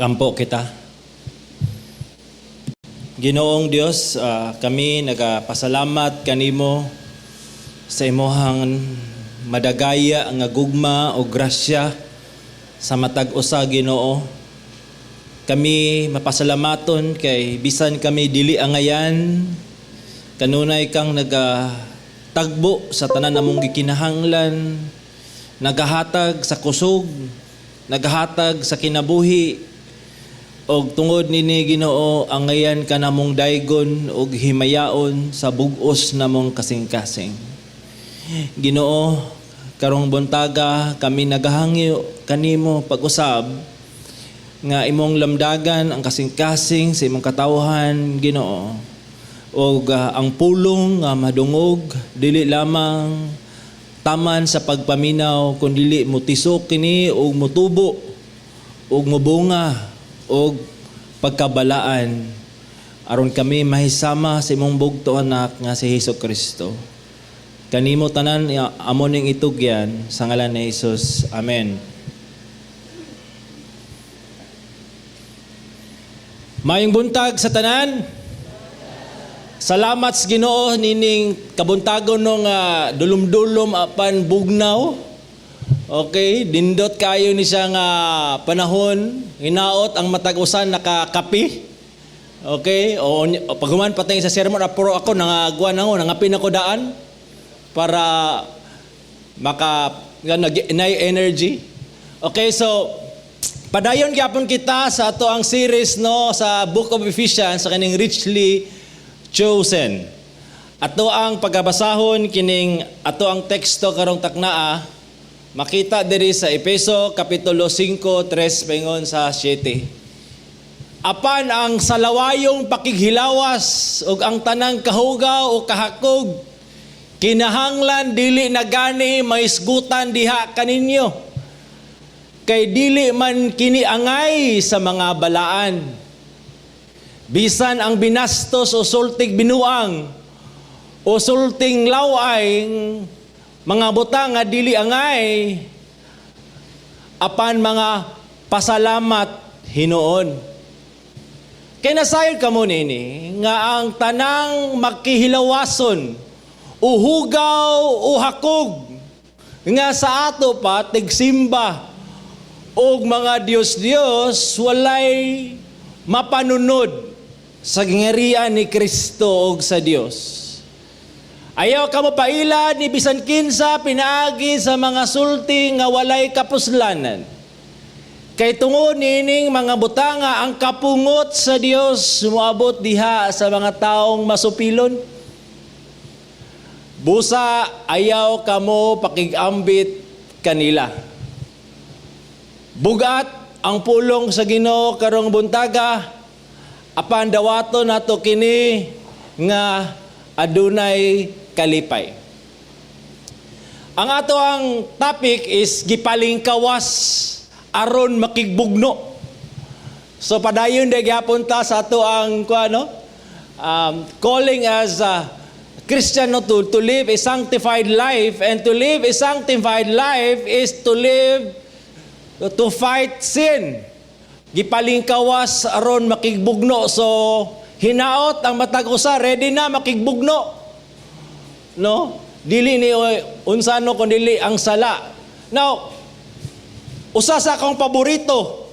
Ampo kita. Ginoong Dios, kami nagapasalamat kanimo sa imuhang madagaya nga gugma o grasya sa matag usa, Ginoo. Kami mapasalamaton kay bisan kami dili angayan, kanunay kang nagatagbo sa tanan namong gikinahanglan, nagahatag sa kusog, nagahatag sa kinabuhi. Og tungod nini, Ginoo, angayan ka namong daygon og himayaon sa bug-os namong kasing-kasing. Ginoo, karong buntaga kami nagahangyo kanimo pag-usab nga imong lamdagan ang kasing-kasing sa imong katawhan, Ginoo. Og ang pulong nga madungog dili lamang taman sa pagpaminaw, kundili mutisok kini og mutubo og mubunga og pagkabalaan aron kami mahisama sa imong bugto anak nga si Hesus Kristo. Kanimo tanan amo ning itugyan sa ngalan ni Hesus. Amen. Maayong buntag sa tanan. Salamat sa Ginoo nining kabuntagon no nga dulum-dulom apan bugnaw. Okay, dindot kayo ni siya nga panahon, hinaot ang matag usa nakakapi. Okay, o paghuman patay sa sermon, pero ako nangagwa na ko, nangapin ako daan para maka nga nay energy. Okay, so padayon gyapon kita sa ato ang series, no, sa Book of Ephesians, sa kining Richly Chosen. Ato ang pagabasahon kining ato ang teksto karong taknaa, makita diri sa Efeso kapitulo 5, 3 paingon sa 7. Apan ang salawayong pakighilawas ug ang tanang kahugaw o kahakog kinahanglan dili na gani maisgutan diha kaninyo. Kay dili man kini angay sa mga balaan. Bisan ang binastos o sultig binuang o sulting laway, mga butang nga dili angay, apan mga pasalamat hinuon. Kay nasayod kamo nini nga ang tanang makihilawason o hugaw o hakog nga sa ato pa tigsimba og mga Diyos-Diyos walay mapanunod sa gingarian ni Kristo og sa Dios. Ayaw ka mo paila ni bisan kinsa pinaagi sa mga sulti nga walay kapuslanan. Kay tungod niining mga butanga ang kapungot sa Dios moabot diha sa mga taong masupilon. Busa ayaw kamo pakigambit kanila. Bugat ang pulong sa Ginoo karong buntaga, apan dawaton nato kini nga adunay kalipay. Ang ato ang topic is gipalingkawas aron makigbugno. So padayon day gyapon ta sa ato ang kuano calling as a Christian, no, to live a sanctified life, and to live a sanctified life is to live to fight sin. Gipalingkawas aron makigbugno. So hinaot ang matag usa ready na makigbugno. No? Dili ni unsa no kun dili ang sala. Now, usa sa akong paborito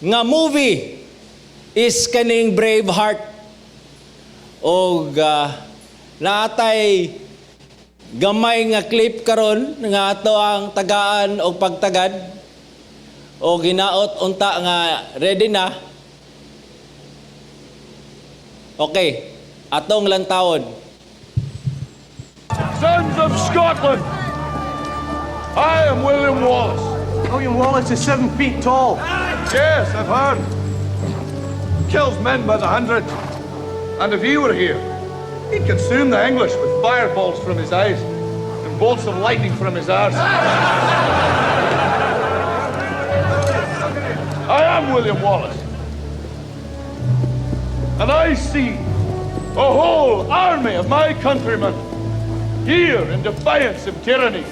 nga movie is kaning Braveheart. Og naatay gamay nga clip karon nga ato ang tagaan og pagtagad o ginaot unta nga ready na. Okay, atong lantawon. Sons of Scotland, I am William Wallace. William Wallace is 7 feet tall. Yes, I've heard. Kills men by the hundreds. And if he were here, he'd consume the English with fireballs from his eyes and bolts of lightning from his arse. I am William Wallace. And I see a whole army of my countrymen here in defiance of tyranny.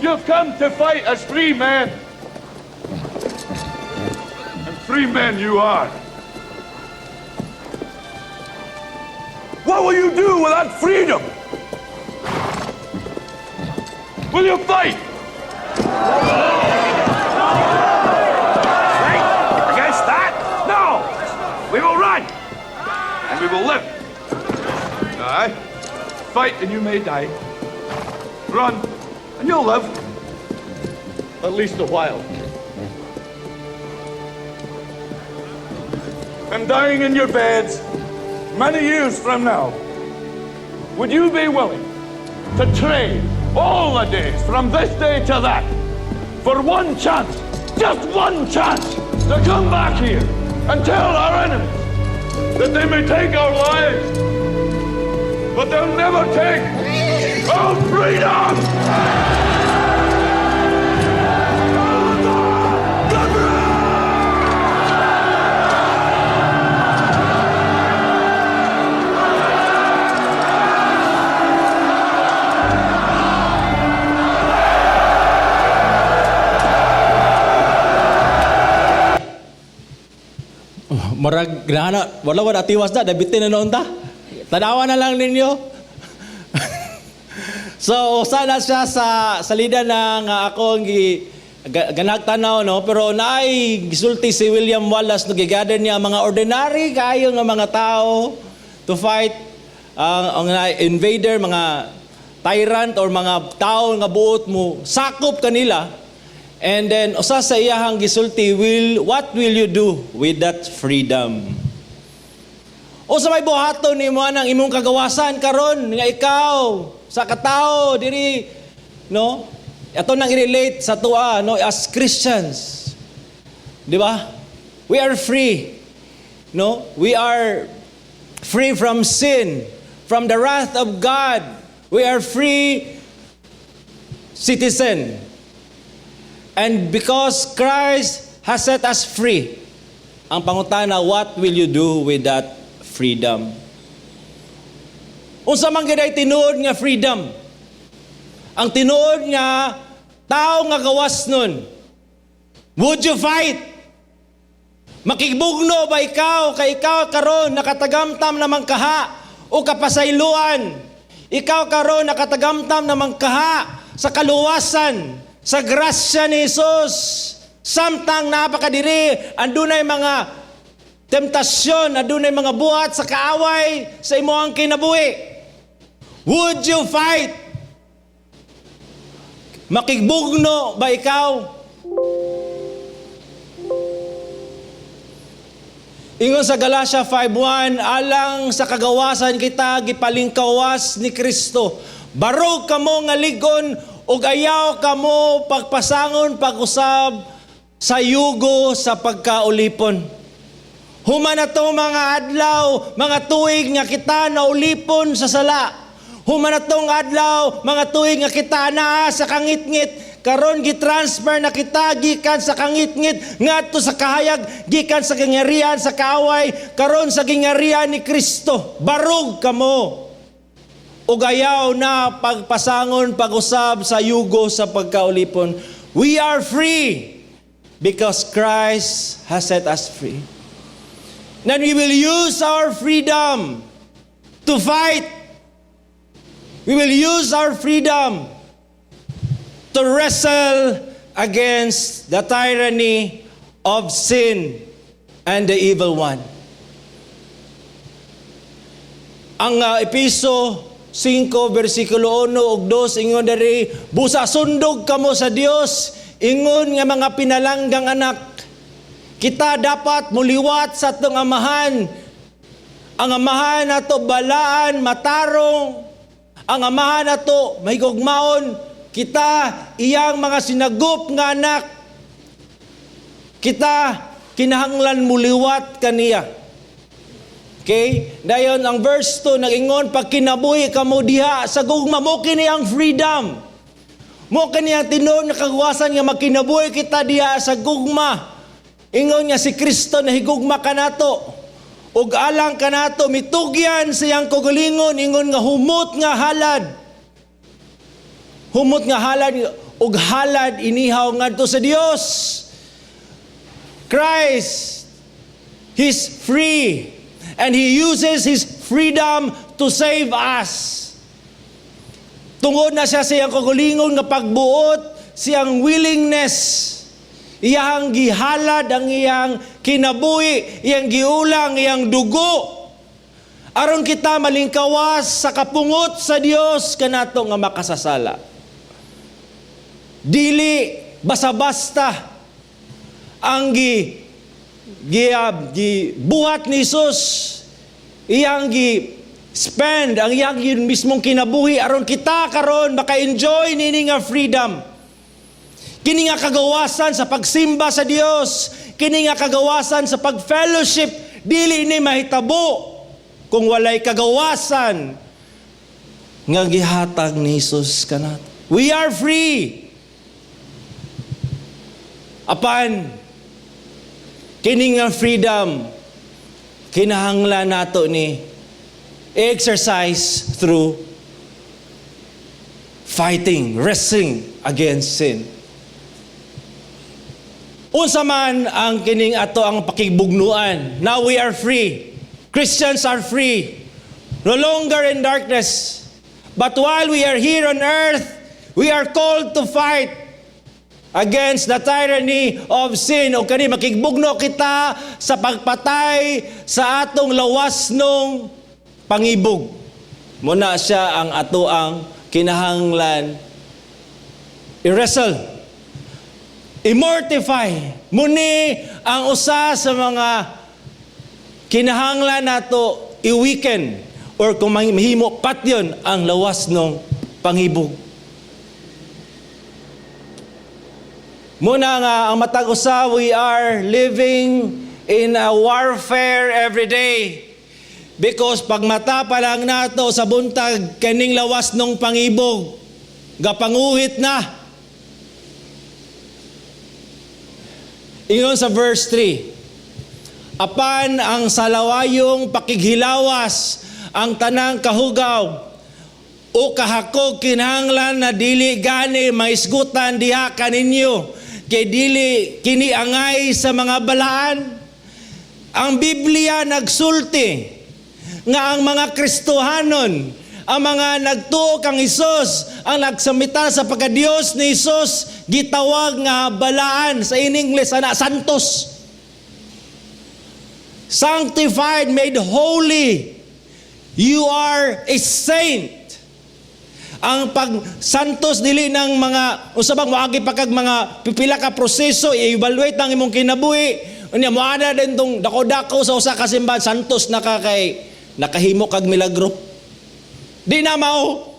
You've come to fight as free men. Free men you are. What will you do with that freedom? Will you fight? Fight against that? No! We will run! And we will live. Aye. Fight and you may die. Run and you'll live. At least a while. And dying in your beds many years from now, would you be willing to trade all the days from this day to that for one chance, just one chance, to come back here and tell our enemies that they may take our lives, but they'll never take our freedom? Murag gana wala wala tiwas na dabitin na noon ta. Tanawa na lang ninyo. So sana siya sa salida ng akong ganag tanaw, no, pero naay gisulti si William Wallace, no, gigather niya ang mga ordinary kayo nga mga tao to fight ang invader, mga tyrant or mga tao nga buot mo sakop kanila. And then usa sa iyahang gisulti, will what will you do with that freedom? O sa may buhaton nimo anang imong kagawasan karon nga ikaw sa katao diri, no? Ato nang i-relate sa atoa, no, as Christians. Di ba? We are free. No? We are free from sin, from the wrath of God. We are free citizen. And because Christ has set us free, ang pangutana, what will you do with that freedom? Unsa man gyud ay tinuod nga freedom? Ang tinuod nga tao nga gawas nun, would you fight? Makigbugno ba ikaw kay ikaw karon nakatagamtam na mangkaha o kapasayloan? Ikaw karon nakatagamtam na mangkaha sa kaluwasan, sa grasya ni Jesus. Samtang napakadiri, andunay mga temptasyon, adunay mga buhat sa kaaway sa imong kinabuhi. Would you fight? Makigbugno ba ikaw? Ingon sa Galatia 5:1, alang sa kagawasan kita gipalingkawas ni Kristo. Barog kamo nga ligon ug ayaw kamo pagpasangon pag-usab sa yugo sa pagkaulipon. Human na to mga adlaw, mga tuig nga kita naulipon sa sala. Human na tong adlaw, mga tuig nga kita naa sa kangitngit. Karon gitransfer na kita gikan sa kangitngit ngadto sa kahayag, gikan sa gingarian sa kaaway, karon sa gingarian ni Kristo. Barog kamo ug ayaw na pagpasangon pag-usab sa yugo sa pagkaulipon. We are free because Christ has set us free. Then we will use our freedom to fight. We will use our freedom to wrestle against the tyranny of sin and the evil one. Ang Epeso 5 versikulo 1 ug 2 ingon diri, busa sundog kamo sa Dios ingon nga mga pinalanggang anak. Kita dapat muliwat sa atong amahan. Ang amahan nato balaan, matarong. Ang amahan nato mahigugmaon. Kita iyang mga sinagup nga anak. Kita kinahanglan muliwat kaniya. Okay? Dayon ang verse 2 nag-ingon, pagkinabuhi kamo diha sa gugma, mo kini ang freedom. Mo kini ang tinuod nga kagawasan nga magkinabuhi kita diha sa gugma. Ingon nga si Kristo nahigugma kanato. Ug alang kanato mitugyan sa iyang kaugalingon, ingon nga humot nga halad. Humot nga halad ug halad inihaw ngadto sa Dios. Christ He's free. And He uses His freedom to save us. Tungod na siya sa iyang kaugalingon nga pagbuot, siyang willingness, iyang gihalad ang iyang kinabuhi, iyang giulang, iyang dugo, aron kita malingkawas sa kapungot sa Dios kanato nga makasasala. Dili basta-basta ang gi gi, gi buhat ni Jesus, iyang gi spend ang iyang yun mismong kinabuhi aron kita karon maka-enjoy nini nga freedom. Kini nga kagawasan sa pagsimba sa Dios, kini nga kagawasan sa pag-fellowship, dili ni mahitabo kung walay kagawasan nga gihatag ni Jesus kanato. We are free. Apan kini nga freedom, kinahanglan nato ni exercise through fighting, wrestling against sin. Unsa man ang kining ato ang pakibugnuan? Now we are free. Christians are free. No longer in darkness. But while we are here on earth, we are called to fight against the tyranny of sin. O kani makigbugno kita sa pagpatay sa atong lawas nung pangibog. Muna siya ang ato ang kinahanglan i-wrestle, i-mortify. Muni ang usa sa mga kinahanglan nato i-weaken or kung mahimo patyon ang lawas ng pangibog. Muna nga ang matag usa, we are living in a warfare every day. Because pagmata pa lang nato sa buntag, kaning lawas nung pangibog, gapanguhit na. Ingon sa verse 3, apan ang salawayong pakighilawas, ang tanang kahugaw o kahakog kinahanglan na dili gani maisgutan diha kaninyo, kay dili kini angay sa mga balaan. Ang Biblia nagsulti nga ang mga Kristohanon, ang mga nagtuo kang Hesus, ang nagsamita sa pagka-Dios ni Hesus, gitawag nga balaan. Sa in English ana, santos. Sanctified, made holy. You are a saint. Ang pagsantos dili ng mga unsa bang moagi pa kag mga pipila ka proseso, i-evaluate ang imong kinabuhi. Unya moana din tong dako-dako sa usa ka simbahan, santos na ka kay nakahimo kag milagro. Di na mao.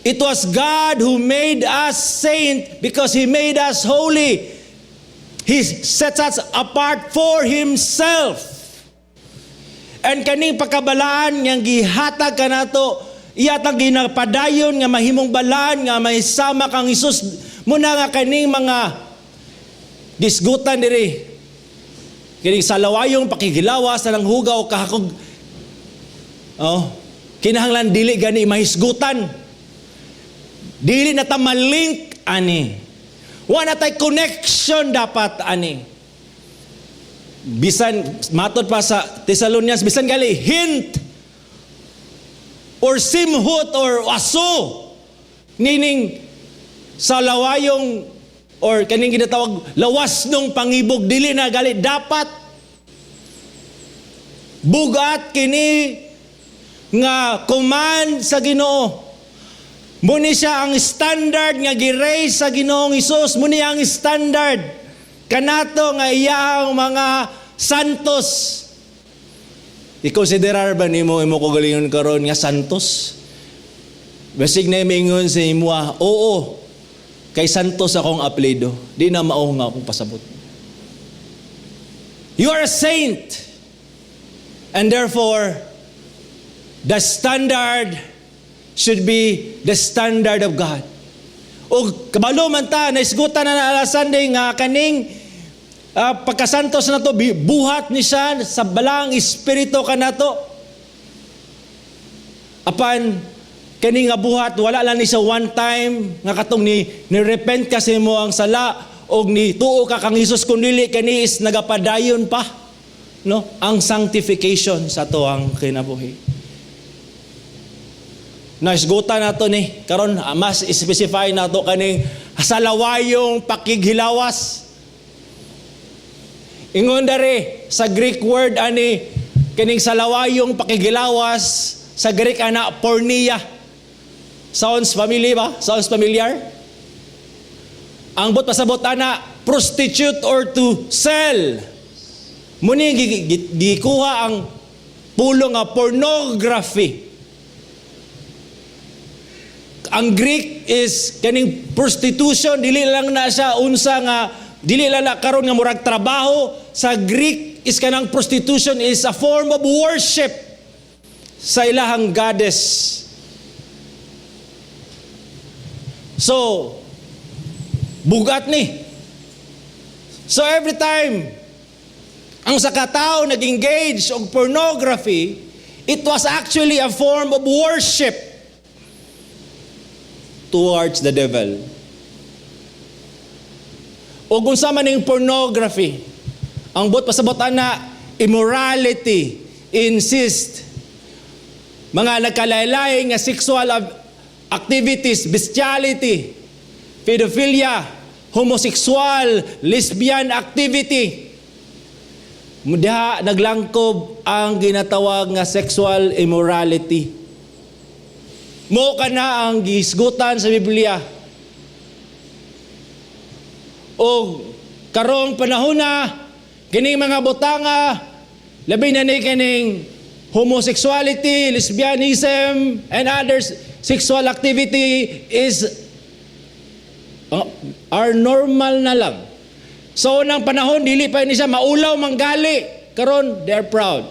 It was God who made us saint because He made us holy. He sets us apart for Himself. And kaning pagkabalaan nga gihatag kanato, iyatang ginapadayon nga mahimong balaan nga may sama kang Hesus. Muna nga kaning mga disgutan diri, kining salawayong pakigilawas sa lang hugaw kahakog, oh, kinahanglan dili gani mahisgutan. Dili na ta malink ani. Wa na tay connection dapat ani. Bisan matod pa sa Thessalonians, bisan gali hint or simhot or aso nining sa lawayong or kaning ginatawag lawas nung pangibog, dili na gali dapat bugat kini nga command sa Ginoo. Muni siya ang standard nga gi-raise sa Ginoong Hesus. Muni ang standard kanato nga iyang mga santos. I-considerar ba nimo imo kagalingon karon nga santos? Basig na mingon sa imo, "Oo, kay Santos akong apelyido." Di na mao nga akong pasabot. You are a saint. And therefore, the standard should be the standard of God. O kabalo man ta, naisgutan na na Sunday nga kaning pagkasantos na to, buhat ni siya sa balang espiritu kanato. Apan kani nga buhat wala lang ni sa one time nga katong ni repent kasi mo ang sala og ni tuo ka kang Hesus, kun dili kani is nagapadayon pa. no, ang sanctification sa atoang kinabuhi. Naisgutan nato ni karon, mas specify nato kaning salawayong pakighilawas. Ingon diri sa Greek word ani, kining salawayong pakighilawas, sa Greek ana porneia. Sounds familiar ba? Sounds familiar? Ang buot pasabot ana, prostitute or to sell. Muni gikuha ang pulong nga pornography. Ang Greek is kaning prostitution, dili lang na siya unsa nga, dili lang na karon nga murag trabaho. Sa Greek is kanang prostitution is a form of worship sa ilahang goddess. So, bugat ni. So every time ang sa katao nag-engage og pornography, it was actually a form of worship towards the devil. O kung sa man ning pornography, ang buot pasabot ana, immorality, incest, mga nagkalaylay nga sexual activities, bestiality, pedophilia, homosexual, lesbian activity. Diha naglangkob ang ginatawag nga sexual immorality. Mo kana ang gihisgutan sa Biblia. O karong panahon na kining mga butanga, labi na ni kining homosexuality, lesbianism and others sexual activity is are normal na lang. Sa unang panahon, dili pa ni siya maulaw manggali. Karon, they're proud.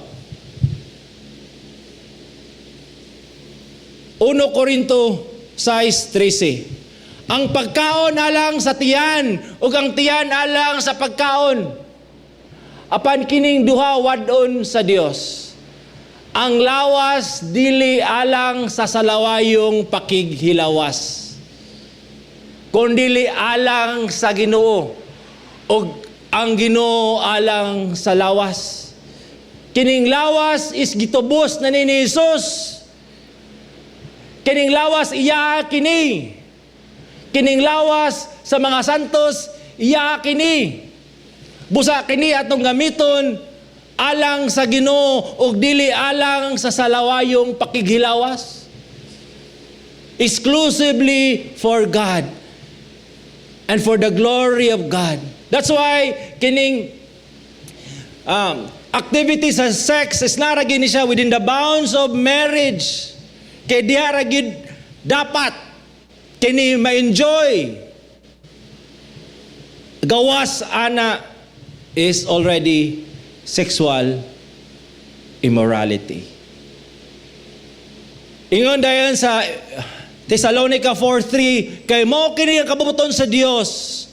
1 Korinto 6:13. Ang pagkaon alang sa tiyan, ug ang tiyan alang sa pagkaon. Apan kining duha wad-on sa Dios. Ang lawas dili alang sa salawayong pakighilawas, kundili alang sa Ginoo, ug ang Ginoo alang sa lawas. Kining lawas is gitubos na ni Jesus. Kining lawas iya kini. Kining lawas sa mga santos iya kini. Busa kini atong gamiton alang sa Ginoo ug dili alang sa salawayong pakighilawas. Exclusively for God and for the glory of God. That's why kining activity sa sex is not gini siya within the bounds of marriage. Kay diha ra gyud dapat kini ma-enjoy. Gawas ana is already sexual immorality. Ingon dayon sa Thessalonica 4:3, kay mao kini ang kabubut-on sa Dios,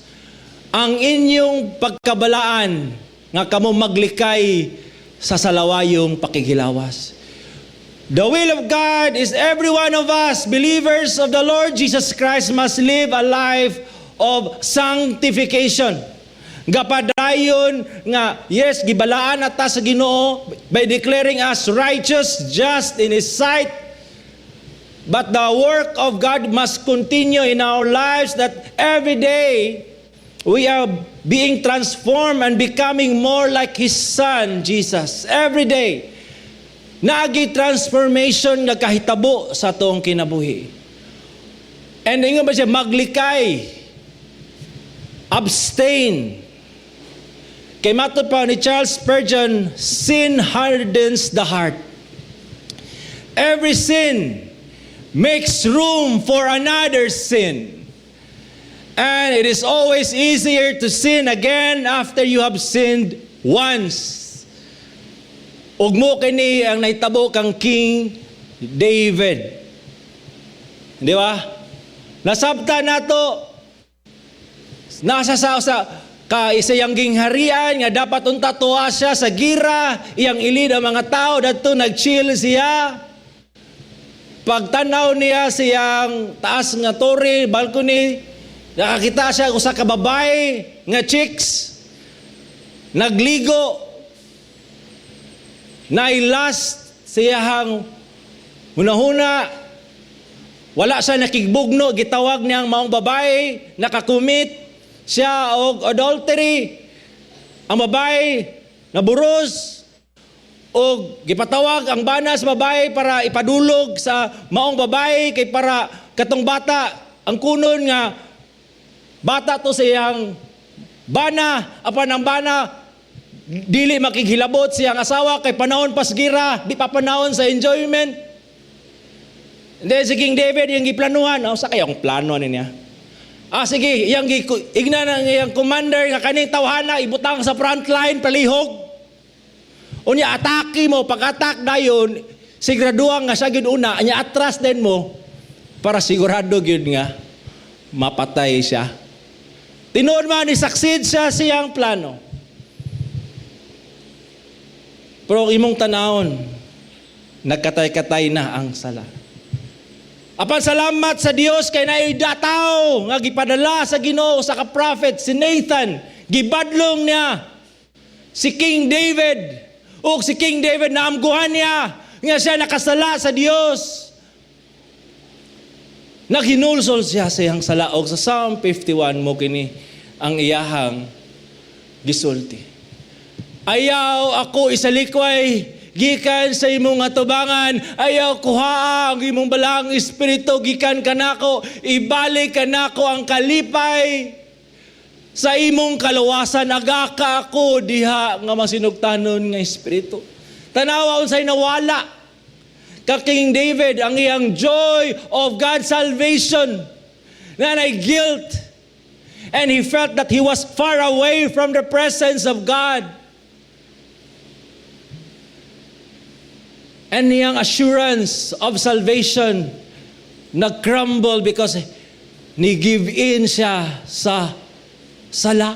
ang inyong pagkabalaan nga kamo maglikay sa salawayong pakighilawas. The will of God is every one of us, believers of the Lord Jesus Christ, must live a life of sanctification. Gapadayon nga, yes, gibalaan na ta sa Ginoo by declaring us righteous, just in His sight. But the work of God must continue in our lives, that every day we are being transformed and becoming more like His Son, Jesus. Every day. Naagi transformation nga kahitabo sa atong kinabuhi. And ingon ba siya, maglikay, abstain. Kay matod pa ni Charles Spurgeon, sin hardens the heart. Every sin makes room for another sin. And it is always easier to sin again after you have sinned once. Ug mo kini ang nahitabo kang King David. Di ba? Nasabta nato nasa sa ka isayang gingharian nga dapat unta tuwa siya sa gira, iyang ilid ang mga tao dadto, nag-chill siya. Pagtanaw niya siyang taas nga tore, balcony, nakakita siya usa ka babae nga chicks nagligo. Naay lust sa iyahang hunahuna. Wala siya nakigbugno, gitawag niya ang maong babae, naka-commit siya og adultery. Ang babae naburos og gipatawag ang bana sa babae para ipadulog sa maong babae kay para katong bata ang kunon nga bata to sa iyang bana, apan ang bana dili makighilabot siyang asawa kay panahon pas gira, di pa panahon sa enjoyment. Hindi, si King David yung giplanuhan. Oh, sa kayong plano ni niya? Ah, sige, iyang igna ng iyang commander nga kaning tawhana ibutang sa front line palihog. Unya atake mo, pag-attack dayon, siguraduhan nga siya gyud una, anya atras din mo para sigurado gyud nga mapatay siya. Tinuod man ni succeed siya siyang plano. Pero ang imong tanawon, nagkatay-katay na ang sala. Apan salamat sa Dios kay naay dataw nga gipadala sa Ginoo sa ka prophet si Nathan, gibadlong niya si King David. Ug si King David naamguhan niya nga siya nakasala sa Dios. Naghinulsol siya sa iyang sala og sa Psalm 51 mo kini ang iyahang gisulti. "Ayaw ako isalikway gikan sa imong atubangan, ayaw kuhaa ang imong balaang espiritu gikan kanako, ibalik kanako ang kalipay sa imong kaluwasan, agaka ako diha nga masinugtanon nga espiritu." Tanawa unsay nawala ka King David, ang iyang joy of God's salvation na nay guilt, and he felt that he was far away from the presence of God. And iyang assurance of salvation nag-crumble because ni-give in siya sa sala.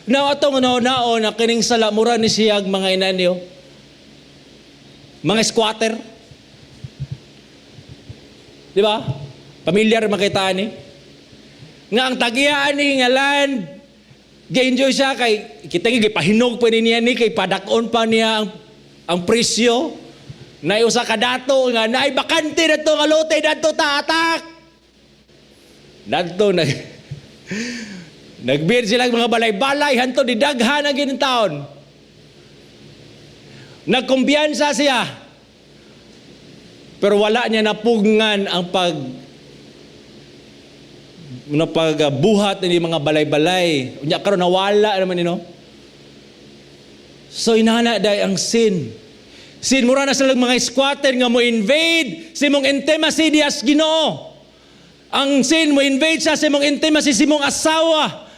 Now, atong naon na kining sala, mura ni siyag mga inanyo. Mga squatter. Di ba? Pamilyar makita ni. Nga ang tagiyaan ni nga land, gi-enjoy siya kay kita gipahinog pa ni niya ni kay padak-on pa niya ang presyo. Naay usa ka dato nga naay bakante dato nga lote dato ta atak. Dadto nagbid sila mga balay-balay hanto di daghan ang gining taon. Nagkumpiyansa siya. Pero wala niya napugngan ang pag na pagbuhat ni mga balay-balay. Unya karon nawala naman ni, no. So inana day ang sin. Sin mura na sila mga squatter nga mo invade sa imong intimacy dias Ginoo. Ang sin mo invade sa imong intimacy sa imong asawa.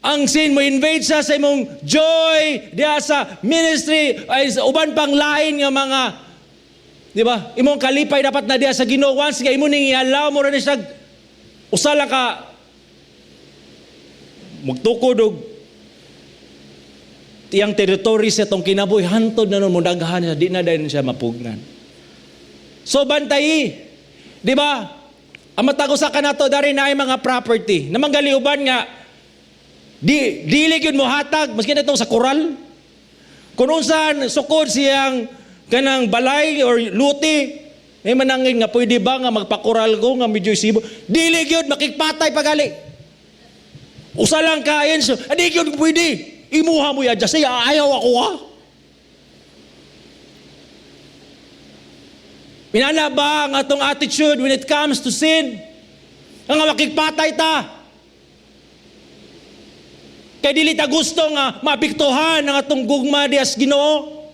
Ang sin mo invade sa imong joy diha sa ministry ay sa uban pang lain nga mga, di ba? Imong kalipay dapat na diha sa Ginoo. Once nga imo ning i-allow mo ra ni siya usa lang ka magtukod og iyang territory sa itong kinabuhi, hantod na nun mo daghan siya, di na dayon siya mapugnan. So bantayi, di ba? Ang matag usa kanato dari na ay mga property. Namanggali uban nga di dili gyud mo hatag maski na itong sa koral. Kung unsan sukod siyang kanang balay or luti, may manangin nga pwede ba nga magpakoral ko nga medyo isibo. Dili gyud, makigpatay pagali. Usa lang kain so, adi gyud pwede. Imuha mo ya say ayaw ako ha. Minana ba ang atong attitude when it comes to sin? Ang nga makigpatay ta. Kay dili ta gusto nga mapiktuhan ang atong gugma dias Ginoo.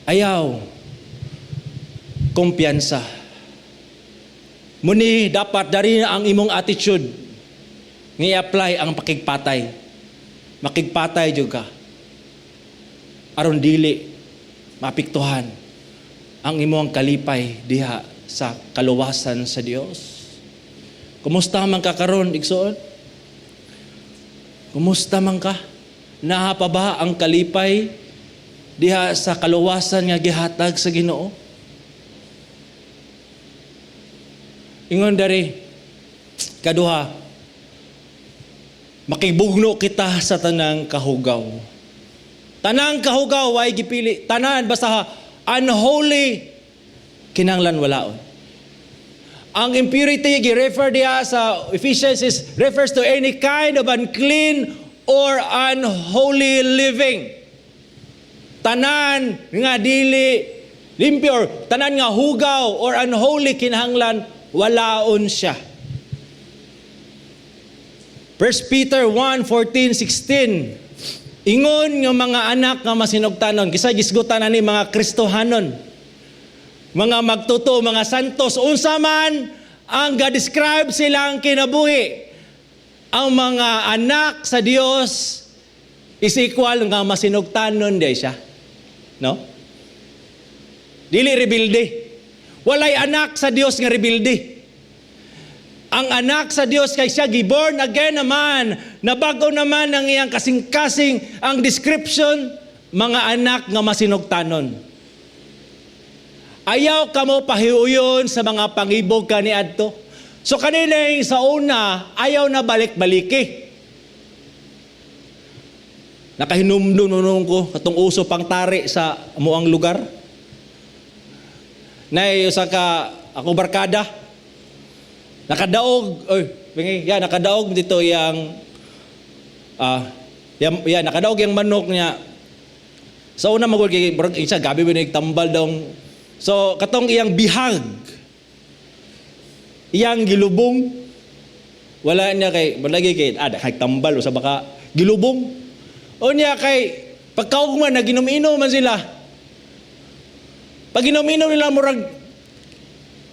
Ayaw. Kumpiyansa. Muni dapat dari ang imong attitude nga i-apply ang pakigpatay. Makigpatay jud ka. Aron dili mapiktuhan ang imong kalipay diha sa kaluwasan sa Dios. Kumusta man ka karon, igsoon? Kumusta man ka? Naa pa ba ang kalipay diha sa kaluwasan nga gihatag sa Ginoo? Ingon dari kaduha, makibugno kita sa tanang kahugaw. Tanang kahugaw way gipili. Tanan basta unholy, kinahanglan walaon. Ang impurity gi-refer diha sa Ephesians is refers to any kind of unclean or unholy living. Tanan nga dili limpyo or tanan nga hugaw or unholy, kinahanglan walaon siya. 1 Peter 1:14, 16. Ingon nga mga anak nga masinugtanon, kisa gisgutan ani mga Kristohanon. Mga magtuto, mga santos, unsa man ang ga-describe silang kinabuhi. Ang mga anak sa Dios is equal nga masinugtanon day siya. No? Dili rebelde. Walay anak sa Dios nga rebelde. Ang anak sa Dios kay siya giborn again naman, nabago naman ang iyang kasing-kasing, ang description, mga anak nga masinugtanon. Ayaw kamo pahiuyon sa mga pangibog kaniadto. So kanina yung sa una, ayaw na balik-baliki. Nakahinumdum ko katong uso pang tari sa amuang lugar. Nay usa ka ako barkada. Nakadaog, oy, bingi, ya nakadaog dito yang ya, nakadaog yang manok niya. Sa una magul kay murag isa gabi ba tambal dong. So katong iyang bihag, iyang gilubong, wala niya kay balagi kay kay tambal usa baka gilubong. O niya kay pagkaugma naginom-inom man sila. Pag inom-inom nila, murag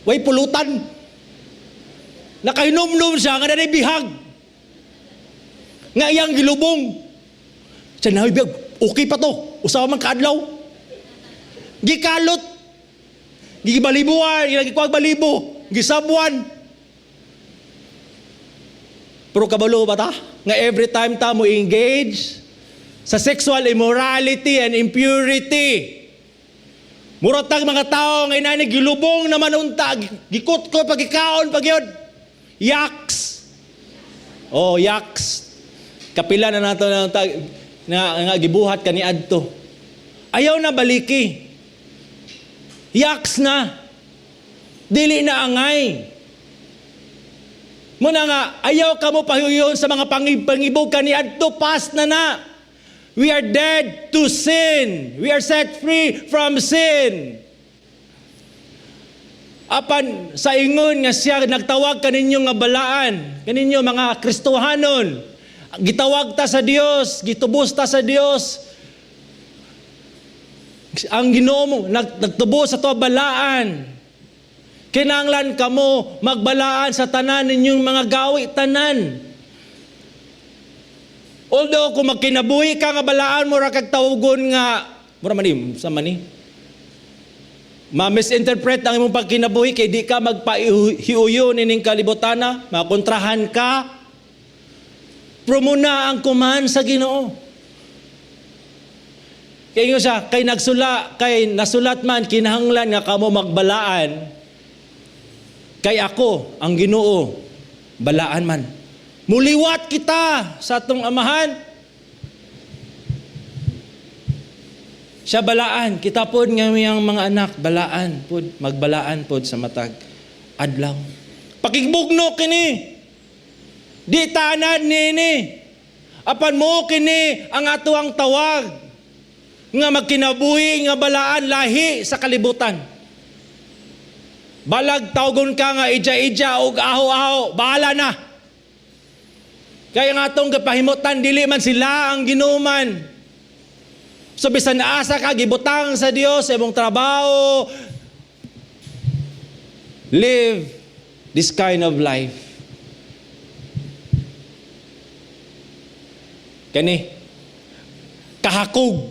way pulutan. Nakahinumdum siya nga nanay bihag nga iyang gilubong. Siya na bihag, okay pa to. Usa man kaadlaw. Gikalot. Gibalibuan, gikuag balibo, gisabuan. Pero kabalo ba ta? Nga every time ta mo engage sa sexual immorality and impurity, murag tag mga tao nga inani gilubong naman unta, gikut-ko pagikaon pag yun. Yaks. Oh, yaks. Kapila na nato na, na, nga gibuhat kaniadto. Ayaw na baliki. Yaks na. Dili na angay. Muna nga, ayaw ka mo pahuyon sa mga pangibog kaniadto, past na na. We are dead to sin. We are set free from sin. Apan sa ingon nga siya nagtawag kaninyo nga balaan, kaninyo mga Kristohanon, gitawag ta sa Dios, gitubos ta sa Dios. Ang Ginoo mo nagtubos sa to balaan. Kinahanglan kamo magbalaan sa tanan ninyong mga gawi, tanan. Although kung magkinabuhi ka nga balaan mo ra kag tawgon nga mura man ni sa man ni ma-misinterpret ang imong pagkinabuhi kay di ka magpahiuyon ining kalibotana, makontrahan ka. Pero muna ang command sa Ginoo. Kay ingon siya, kay nagsula, kay nasulat man, kinahanglan nga kamo magbalaan. Kay ako, ang Ginoo, balaan man. Muliwat kita sa atong amahan. Siya balaan, kita pod nga iyang mga anak, balaan pod, magbalaan pod sa matag adlaw. Pakigbugno kini. Di tanad nini. Apan mo kini ang atuang tawag nga magkinabuhi nga balaan lahi sa kalibutan. Balag tawgon ka nga ija-ija og aho-aho, bahala na. Kaya nga atong kapahimutan, dili man sila ang Ginoo man. So bisan asa ka gibutang sa Dios sa imong trabaho, live this kind of life. Kani kahakog.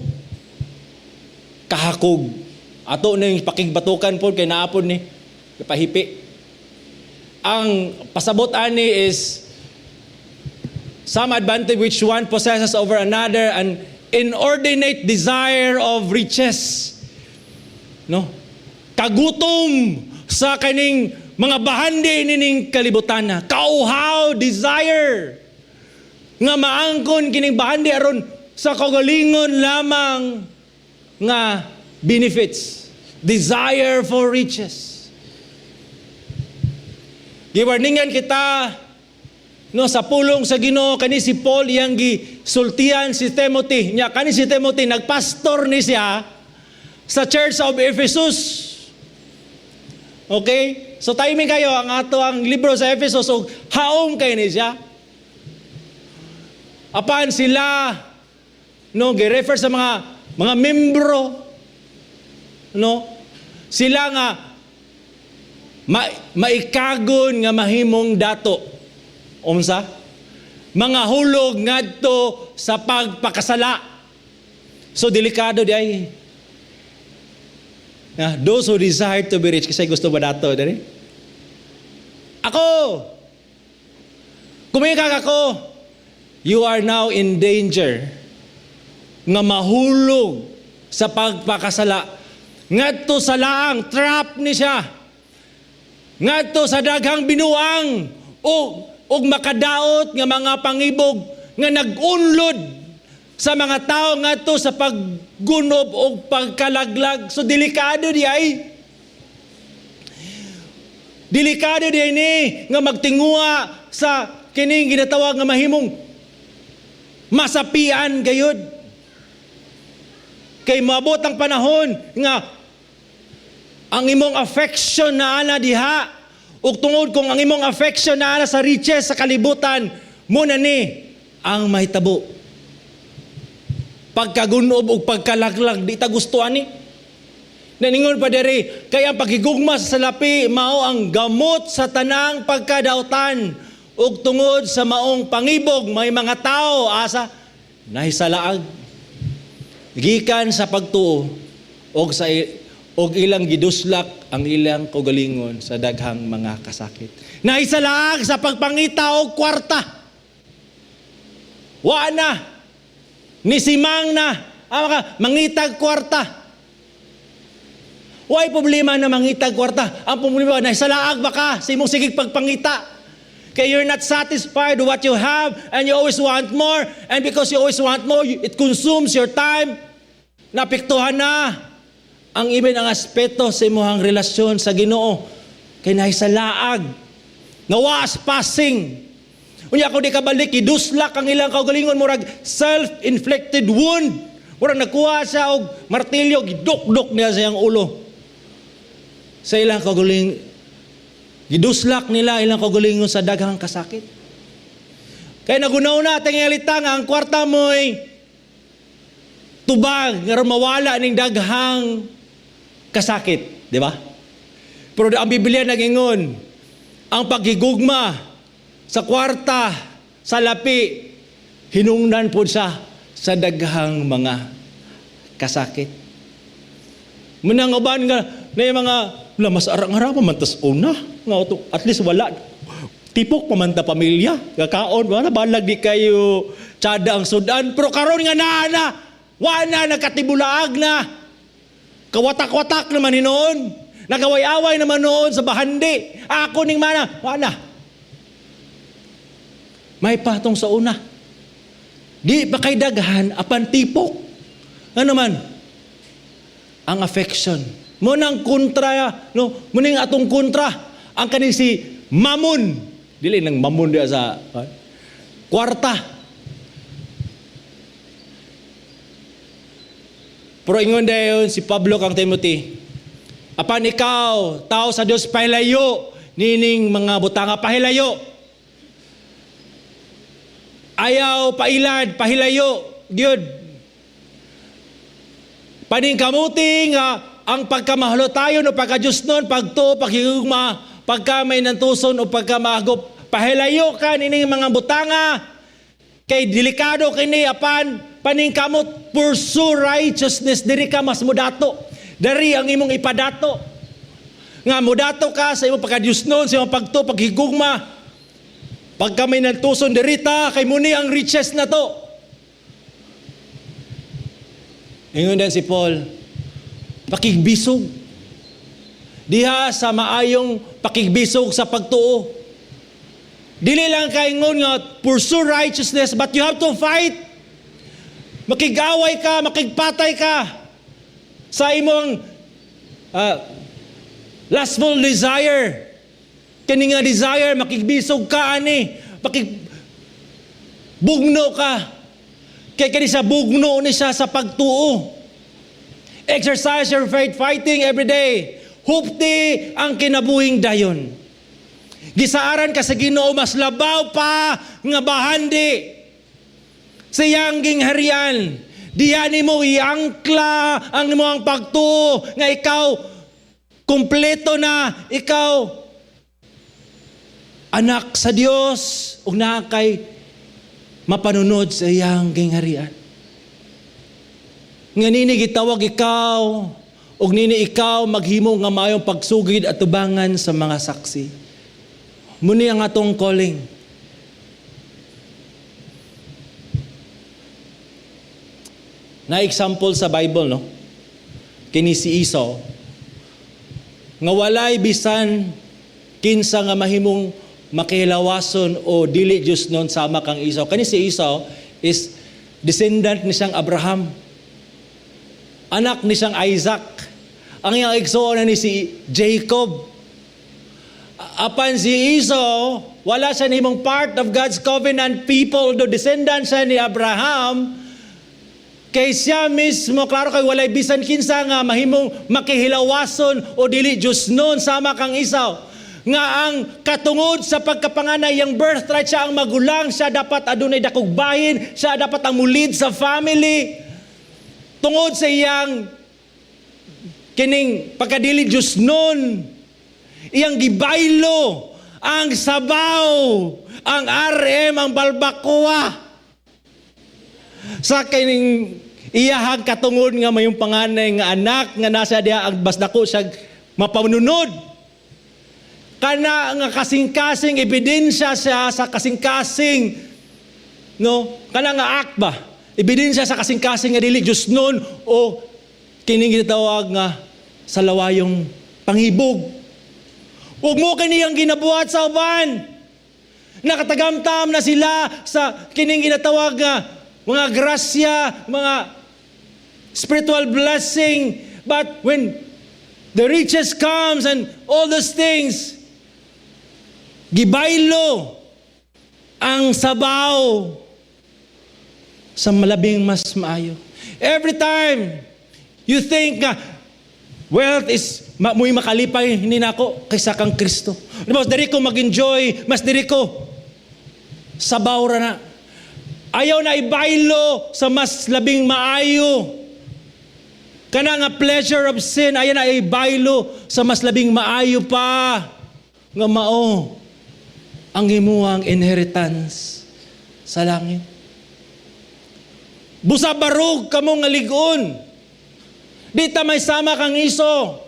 Kahakog. Ato ning pakigbatukan pod kay naapod ni pahipi. Ang pasabot ani is some advantage which one possesses over another, an inordinate desire of riches. No? Kagutom sa kaning mga bahandi nining kalibutan. Kauhaw, desire nga maangkon kining bahandi aron sa kagalingon lamang nga benefits. Desire for riches. Giwarningan kita, no, sa pulong sa Ginoo. Kani si Paul, iyang gisultian si Timothy. Nya kani si Timothy, nagpastor ni siya sa Church of Ephesus. Okay? So timing kayo ang ato ang libro sa Ephesus ug haom kay ni siya. Apan sila, no, gi-refer sa mga membro, no, sila nga maikagon nga mahimong dato, unsa, mga hulog ngadto sa pagpakasala. So delikado di ay. Na, those who desire to be rich, kasi gusto ba dato diri? Ako! Kumingkag ako, you are now in danger nga mahulog sa pagpakasala. Ngadto sa laang, trap ni siya. Ngadto sa daghang binuang o ug makadaot nga mga pangibog nga nag-unlod sa mga tao ngadto sa paggunob o pagkalaglag. So delikado di ay. Delikado di ay ni nga magtinguha sa kining ginatawag nga mahimong masapian gayud. Kay maabot ang panahon nga ang imong affection na ana diha, ug tungod kung ang imong affection na ana sa riches sa kalibutan, mo na ni ang mahitabo. Pagkagunob ug pagkalaglag, di ta gusto ani. Naningon pa diri, kay ang paghigugma sa salapi mao ang gamot sa tanang pagkadautan, ug tungod sa maong pangibog may mga tao asa nahisalaag gikan sa pagtuo og ilang giduslak ang ilang kaugalingon sa daghang mga kasakit. Nahisalaag sa pagpangita og kwarta. Wa na. Nisimang na. Ah, maka, mangitag kwarta. Why problema na mangitag kwarta? Ang problema, nahisalaag ba ka sa imong sigig pagpangita? Kay you're not satisfied with what you have and you always want more. And because you always want more, it consumes your time. Napiktuhan na ang ibig ang aspeto sa imong relasyon sa Ginoo. Kay nahisalaag. Nawas passing. Unya kung di ka balik, iduslak ang ilang kaugalingon, murag self-inflicted wound. Murag nakuha siya og martilyo, gidukdok niya sa iyang ulo. Sa ilang kaugaling, giduslak nila ilang kaugalingon sa daghang kasakit. Kaya nagunaw na tingalita nga ang kwarta mo'y tubag nga mawala ning daghang kasakit, di ba? Pero ang Biblia nagingon, ang paghigugma sa kwarta, sa lapi, hinungdan po siya sa daghang mga kasakit. Munang uban nga na yung mga la mas arang ara pa man tas una nga auto, at least wala tipok pa man ta pamilya kakaon, wala balag di kayo tsada ang sudan, pero karon nga naa na, wa na, nagkatibulaag na, kawatak-watak naman hinoon, nagaway-away naman noon sa bahandi, ako ning mana, wala may patong sa una, di pa kay daghan apan tipok. Ano man ang affection mo nang kontra, no, mo ning atong kontra ang kani si Mamon, dili nang mamon diya sa ha? Kwarta. Pero ingon dayon si Pablo kang Timothy, apan ikaw, tao sa Dios, pahilayo nining mga butanga, pahilayo, ayaw pailad, pahilayo gyud. Paningkamuti nga ang pagkamahalo tayo no pagka-Diyos nun, pagtuo, paghigugma, pagka may nantuson o pagka maagop, pahilayo ka nining mga butanga, kay delikado kini. Apan paningkamot pursue righteousness, diri ka mas mudato. Dari ang imong ipadato. Nga mudato ka sa imong pagka-Diyos nun, sa imong pagtuo, paghigugma, pagka may nantuson, dirita, kay muni ang riches na to. Ingon din si Paul, pakigbisog. Diha sa maayong pakigbisog sa pagtuo. Dili lang kaingon nga pursue righteousness, but you have to fight. Makig-away ka, makigpatay ka sa imong lustful desire. Kini nga desire, makigbisog ka ani, makig bugno ka. Kay kani sa bugno ni siya sa pagtuo. Exercise your faith fighting every day. Hupti ang kinabuhing dayon. Gisaaran ka sa Ginoo, mas labaw pa nga bahandi sa iyang gingharian. Diya nimo iangkla ang imong pagtuo nga ikaw kumpleto na, ikaw anak sa Dios ug naa kay mapanunod sa iyang gingharian. Nga nini gitawag ikaw ug nini ikaw maghimo nga maayong pagsugid at tubangan sa mga saksi. Muni ang atong calling. Na example sa Bible, no? Kini si Esau nga walay bisan kinsa nga mahimong makilawason o dili Diyos nun sama kang Esau. Kani si Esau is descendant ni siyang Abraham. Anak ni siyang Isaac. Ang iyang igsoon na ni si Jacob. Apan si Esau, wala siya nahimong part of God's covenant people, do descendant siya ni Abraham. Kay siya mismo, klaro kay walay bisan kinsa nga mahimong makihilawason o dili Diyos nun sama kang Esau. Nga ang katungod sa pagkapanganay, yung birthright, siya ang magulang, siya dapat adunay dakog bahin, siya dapat ang mulid sa family. Tungod sa iyang kining pagkadili Diyos nun, iyang gibaylo ang sabaw, ang RM, ang balbacoa. Sa kining iyahag katungod nga mayong panganay nga anak nga nasa diha ang bas dako siya mapanunod. Kana nga kasing-kasing ebidensya siya sa kasing-kasing, no, kana nga act ba? Ebidensya sa kasing-kasing nga dili Diyos nun o kining gitawag nga sa lawayong panghibog. Huwag mo kaniyang ginabuhat sa uban. Nakatagamtam na sila sa kining ginatawag nga mga grasya, mga spiritual blessing. But when the riches comes and all those things, gibaylo ang sabaw sa malabing mas maayo. Every time you think nga wealth is mo'y makalipay hindi nako kaysa kang Kristo. Mas diri ko mag-enjoy, mas diri ko sabaw ra na. Ayaw na ibaylo sa mas labing maayo. Kana nga pleasure of sin, ayaw na ibaylo sa mas labing maayo pa nga mao ang imuhang inheritance sa langit. Busa barug kamo nga ligon. Di ta may sama kang Esau.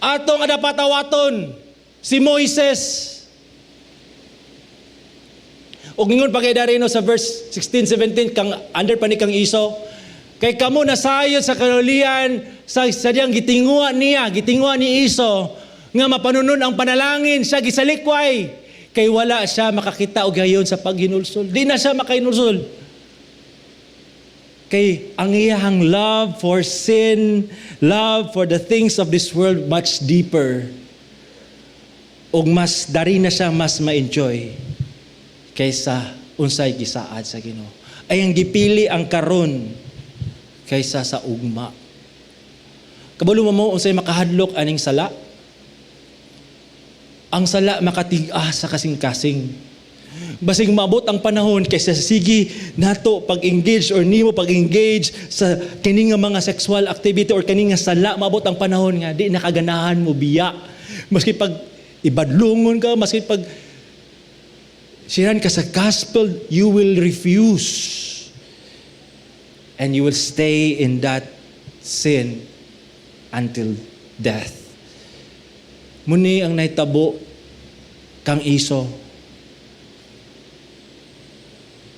Ato nga dapat awaton si Moises. Og ingon pa kay Darino sa verse 16, 17 kang under pa ni kang Esau. Kay kamo nasayod sa kalulian sa sadyang gitinguha niya, gitinguha ni Esau nga mapanunod ang panalangin siya gisalikway kay wala siya makakita og gayon sa paghinulsol. Di na siya makahinulsol. Kay ang iyahang love for sin, love for the things of this world much deeper. Og mas dari na siya mas ma-enjoy kaysa unsay gisaad sa Ginoo. Ay ang gipili ang karon kaysa sa ugma. Kabalo mo unsay makahadlok aning sala? Ang sala makatig-a sa kasing-kasing. Basig maabot ang panahon kaysa sige nato pag-engage or nimo pag-engage sa kini nga mga sexual activity or kini nga sala, maabot ang panahon nga di nakaganahan mo biya. Maski pag ibadlungon ka, maski pag siran ka sa gospel, you will refuse. And you will stay in that sin until death. Muni ang nahitabo kang Esau.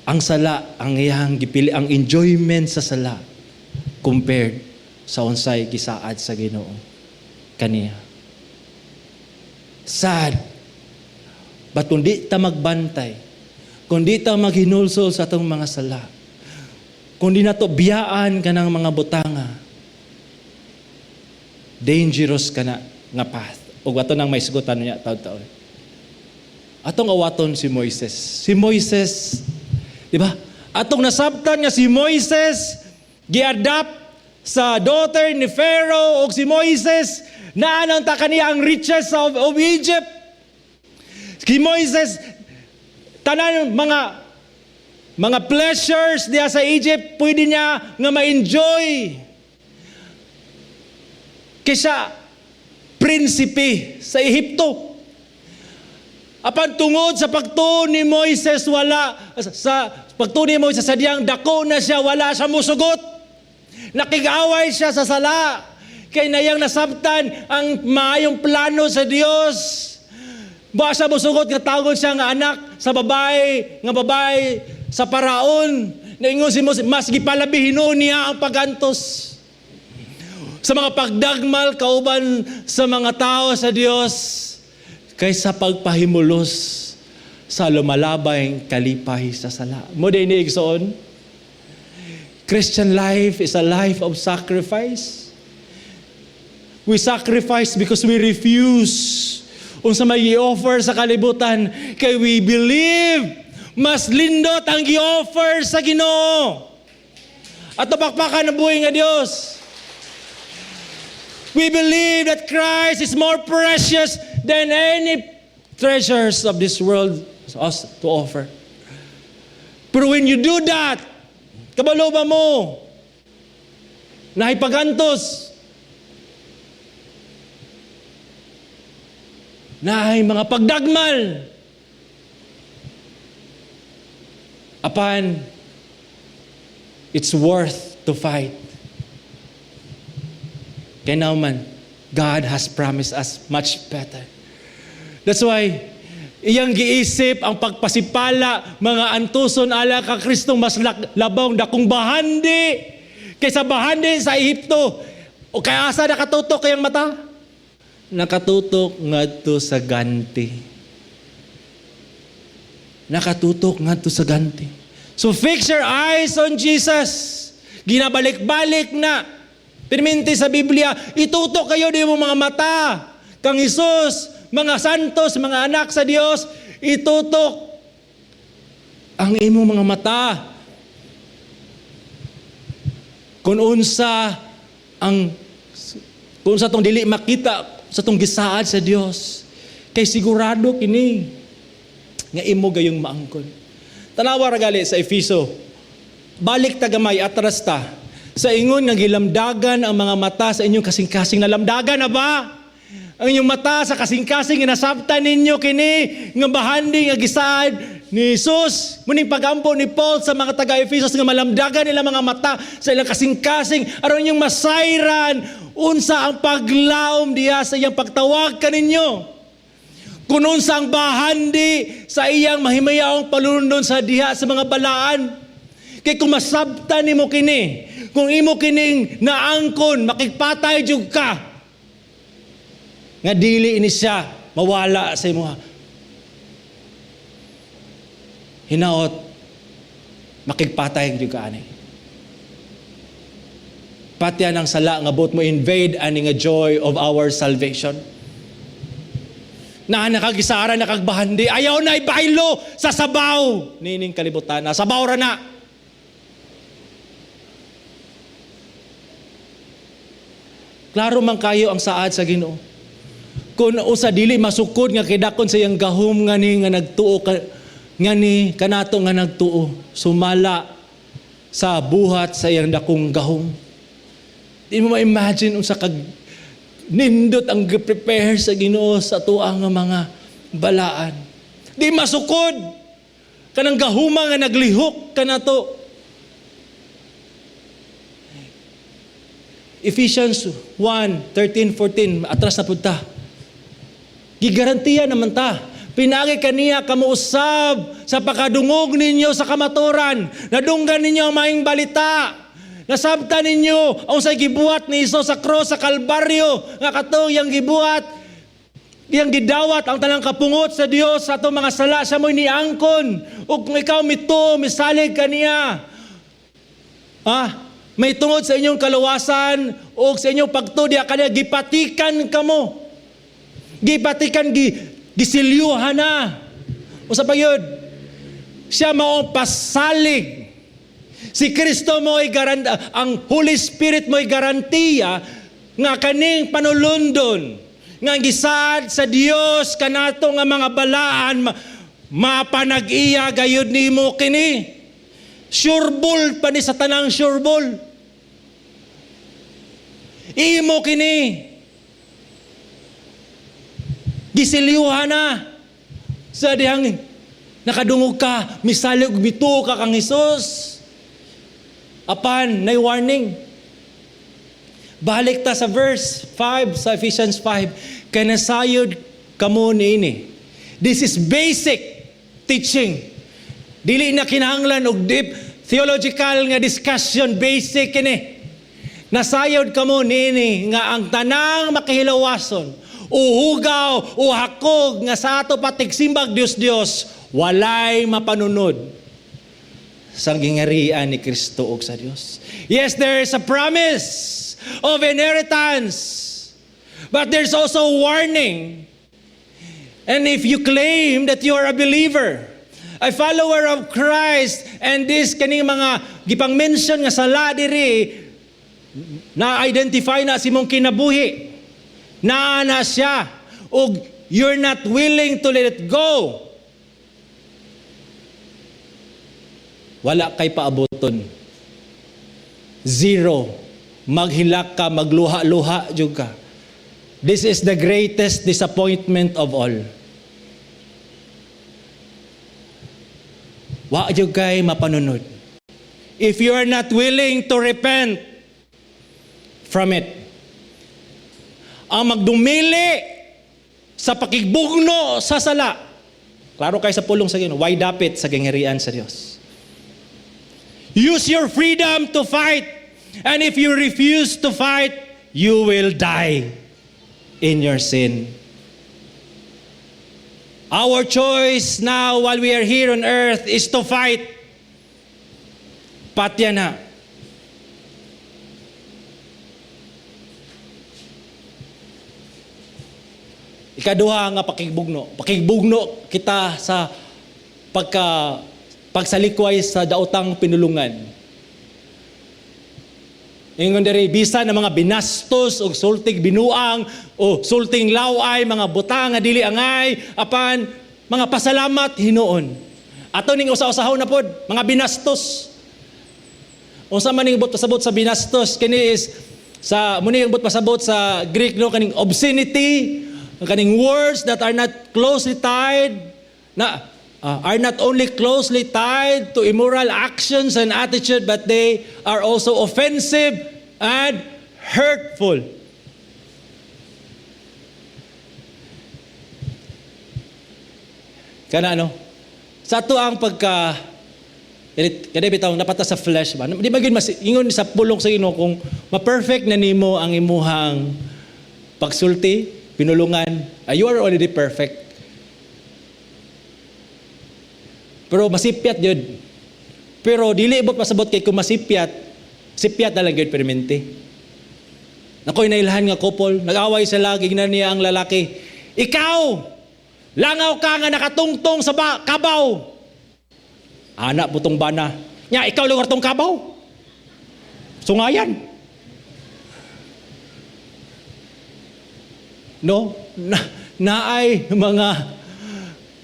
Ang sala, ang iyang gipili, ang enjoyment sa sala compared sa unsay gisaad sa Ginoo kaniya. Sad. But kung di ta magbantay, Kung di ta maghinulsol sa atong mga sala, kung di nato biyaan kanang mga butanga, dangerous kana nga path. Ug ato nang may sugutan niya taon-taon. Atong awaton si Moises. Si Moises, di ba? Atong nasabtan nga si Moises gi-adopt sa daughter ni Pharaoh, ug si Moises naa nang ta kaniya ang riches of Egypt. Si Moises, tanan mga pleasures diya sa Egypt pwede niya nga ma-enjoy. Kaysa prinsipe sa Ehipto. Apan tungod sa pagtuo ni Moises, wala sa pagtuo ni Moises sa diyang dako na siya, wala siya musugot. Nakig-away siya sa sala. Kay nayang nasabtan ang maayong plano sa Dios. Ba siya musugot nga tawgon siya nga anak sa babae sa paraon. Naingon si Moses, mas gipalabi hinuon niya ang pagantos sa mga pagdagmal kauban sa mga tao sa Dios kaysa pagpahimulos sa lumalabay kalipay sa sala. Mo din ni igsoon, Christian life is a life of sacrifice. We sacrifice because we refuse unsa may i-offer sa kalibutan, kay we believe mas lindot ang gi-offer sa Ginoo. Ato pakpakan ang buhi nga Dios. We believe that Christ is more precious than any treasures of this world us to offer. Pero when you do that, kabalo ba mo naay pagantos, naay mga pagdagmal? Apan, it's worth to fight. Kaya naman, God has promised us much better. That's why, iyang giisip ang pagpasipala, mga antuson ala ka Kristo, mas labong dakong bahandi kaysa bahandi sa Ehipto. O kaya asa nakatutok kayang mata? Nakatutok ngadto sa ganti. Nakatutok ngadto sa ganti. So fix your eyes on Jesus. Ginabalik-balik na. Pirminti sa Biblia, itutok kayo di mo mga mata kang Hesus, mga santos, mga anak sa Dios, itutok ang imong mga mata. Kung unsa tong dili makita sa tong gisaad sa Dios, kay sigurado kini nga imo gayong maangkon. Tanawa ra gali sa Efeso. Balik ta gamay, atras ta. Sa ingon nga gilamdagan ang mga mata sa inyong kasing-kasing, nalamdagan na ba? Ang inyong mata sa kasing-kasing, ginasabtan ninyo kini nga bahandi nga gisaad ni Jesus. Muning pagampo ni Paul sa mga taga-Efesos nga malamdagan nila mga mata sa ilang kasing-kasing aron inyong masayran unsa ang paglaom diha sa iyang pagtawag kaninyo. Kung unsa ang bahandi sa iyang mahimayaong palundon sa diha sa mga balaan. Kay kung masabtan nimo kini, kung imo kining naangkon, makigpatay jud ka nga dili ini siya mawala sa imo. Hinaot makigpatay jud ka ani. Patyan ang sala nga buot mo invade ani nga joy of our salvation. Na nakagisara nakagbahandi, ayaw na ibaylo sa sabaw nining kalibutan. Na sabaw ra na. Klaro man kayo ang saad sa Ginoo. Kung usa dili masukod nga kidakon sa iyang gahom ngani nga nagtuo ka, ngani kanato nga nagtuo sumala sa buhat sa iyang dakong gahom. Di mo ma-imagine unsa kag nindot ang gi-prepare sa Ginoo sa tuang nga mga balaan. Di masukod kanang gahuma nga naglihok kanato. Ephesians 1, 13, 14, atras na punta. Gigarantiya naman ta. Pinagi kaniya kamuusab sa pakadungog ninyo sa kamaturan. Nadunggan ninyo ang maayong balita. Nasabtan ninyo ang say gibuhat ni Hesus sa cross sa Kalbaryo nga katong iyang gibuhat. Iyang gidawat ang tanang kapungot sa Dios sa atong mga sala, siya mo'y niangkon. Ug kung ikaw mituo, misalig kaniya. May tungod sa inyong kaluwasan o sa inyong pagtuo diha kaniya, gipatikan kamo. Gipatikan, gisilyuhan na. Usa pa yun, siya mao pasalig. Si Kristo mo'y ang Holy Spirit mo'y garantiya nga kaning panulundon nga gisaad sa Dios kanato nga mga balaan mapanag-iya gayud nimo kini. Sureball pa ni sa tanang sureball. Imo kini. Gisiliuhan na. Sa dihang nakadungog ka, misalig mituo ka kang Hesus. Apan, nay warning. Balik ta sa verse 5 sa Ephesians 5. Kay nasayod kamo niini. This is basic teaching. Dili na kinahanglan og deep theological nga discussion, basic kini. Nasayod kamo niini nga ang tanang makihilawason, uhugaw, uhakog nga sa ato patigsimbag Dios Dios, walay mapanunod sa gingarian ni Kristo ug sa Dios. Yes, there is a promise of inheritance, but there's also warning. And if you claim that you are a believer, a follower of Christ, and this kaning mga gipang-mention nga sala diri, na-identify na si mong kinabuhi, naa na siya, ug you're not willing to let it go, wala kay paaboton. Zero. Maghilak ka, magluha-luha jud ka. This is the greatest disappointment of all. Wa jud kay mapanunod. If you are not willing to repent from it. Ang magdumili sa pakigbugno sa sala. Klaro kay sa pulong sa Ginoo, why dapit sa gingharian sa Dios? Use your freedom to fight. And if you refuse to fight, you will die in your sin. Our choice now while we are here on earth is to fight. Patya na. Ikaduha nga pakigbugno. Pakigbugno kita sa pagsalikway sa daotang pinulungan. Ingon diri, bisan ang mga binastos o sulting binuang o sulting laway, mga butang nga dili angay, apan mga pasalamat hinuon. Ato ning usa-usahon na pod, mga binastos. Unsa man ning buot pasabot sa binastos kini is sa muni ang buot pasabot sa Greek, no, kaning obscenity, kaning words that are not closely tied na are not only closely tied to immoral actions and attitude, but they are also offensive and hurtful. Kana ano? Sa ato ang pagka kada bitaw napata sa flesh ba? Di ba gyud mas ingon sa pulong sa Ginoo kung ma-perfect na nimo ang imuhang pagsulti, pinulungan, you are already perfect. Pero masipyat yun. Pero dili ibot pasabot kay kung masipyat, sipyat na lang yun permente. Nakoy nailhan nga couple, nag-away sila, gignan niya ang lalaki. Ikaw! Langaw ka nga nakatungtong sa kabaw. Anak putong bana. Nya, ikaw lugar tong kabaw. Sungayan. No? Naay mga,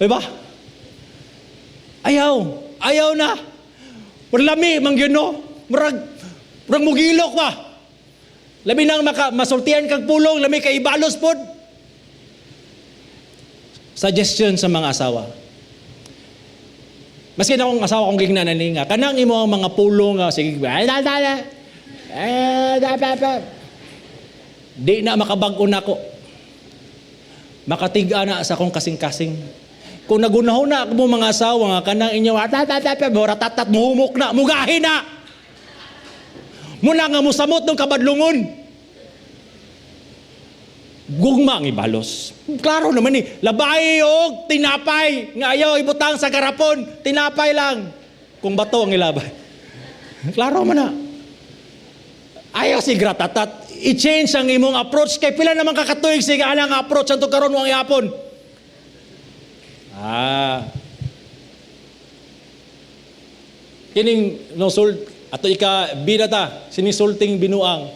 diba? Ayaw. Ayaw na. Lami, mang yun, no? Murag mugilok pa. Lami nang masultian kag pulong, lami kay ibalos pod. Suggestion sa mga asawa. Maski na akong asawa kong gignan na nga, kanang imo ang mga pulong nga, sige, ay, da, da, da. Eh, da, da, da. Di na makabag-o na ko. Makatiga na sa akong kasing-kasing. Kung nagunahon na ako mga asawa nga, kanang inyo, at, at, at, at, at, at, muhumok na, mugahin na. Muna nga musamot ng kabadlungon. Gugma ang ibalos. Klaro naman eh. Labay og tinapay. Nga ayaw ibutang sa garapon. Tinapay lang. Kung bato ang ilabay. Klaro man na. Ayaw si gratatat. I-change ang imong approach. Kay pila naman kakatuig sige anang approach ang karon ang ihapon. Ah. Kining no sult ato ika bida ta sining sulting binuang.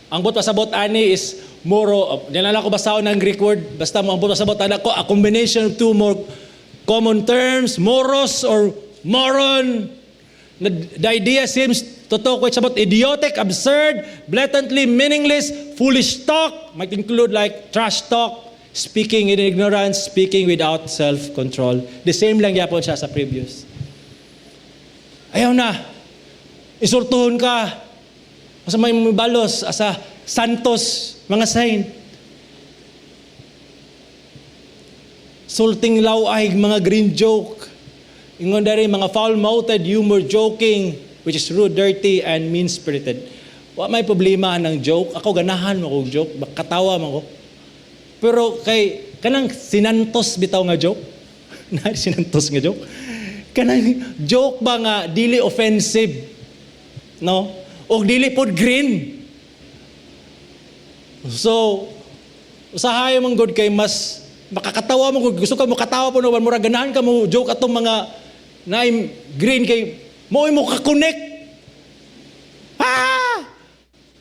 Ang buot pasabot ani is moro, di na lang ako basahon ng Greek word, basta mo ang buot pasabot ana ko a combination of two more common terms, moros or moron. The idea seems to talk which about idiotic, absurd, blatantly meaningless, foolish talk, might include like trash talk, speaking in ignorance, speaking without self-control. The same lang yapon siya sa previous. Ayaw na. Insultuhon ka. Asa may balos, asa santos, mga saint. Sulting laway, mga green joke. Ingon dari mga foul-mouthed humor joking, which is rude, dirty, and mean-spirited. Wa may problema ng joke. Ako ganahan mo kog joke, katawa man ko. Pero kay kanang sinantos bitaw nga joke. Na sinantos nga joke. Kanang joke ba nga dili offensive? No? Og dili pod green. So, usahay man gud kay mas makakatawa mo gud, gusto ka mo katawa po naman, mura ganahan ka mo joke atong mga naim green kay mo mo ka-connect. Ah!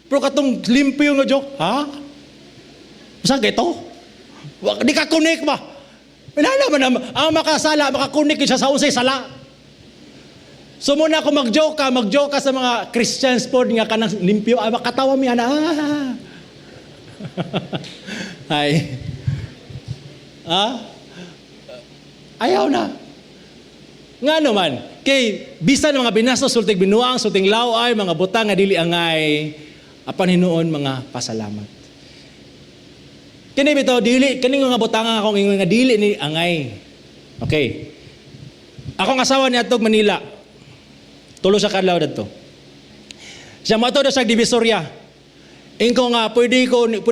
Pero katong limpyo nga joke, ha? Saan kay to? Di ka connect ba? Wala naman ang makasala, makakonect siya sa unsay sala. So muna ako mag-joke ka sa mga Christians po nga kanang limpyo, ah, makatawa mi ana. Ah. Ay. Ah? Ayaw na. Nga naman, kay bisan mga binastos, sulting binuang, sulting laway, mga butang nga dili angay, apan hinuon mga pasalamat. Kini bitaw dili kini nga butang nga akong ingon nga dili ni angay. Okay. Akong asawa ni adtog Manila. Tulo sa kadlaw dadto. Siya moadto daw sa Divisoria. Ingko nga pwede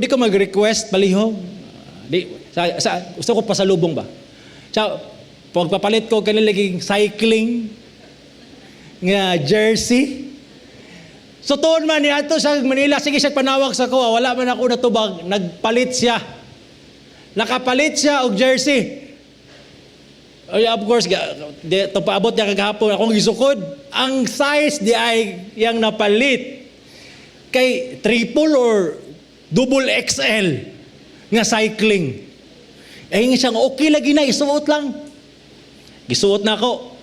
ko mag-request palihog. Di sa gusto ko pasalubong ba. Siya pagpapalit ko kanila cycling nga jersey. So tuon man ni adto sa Manila, sige siya panawag sa ko, wala man ako natubag, nagpalit siya. Nakapalit siya og jersey. Ay, of course, di, to paabot niya kagahapon, akong gisukod. Ang size di ay yang napalit kay triple or double XL nga cycling. Ay nga siya nga, okay lagi na, isuot lang. Gisuot na ako.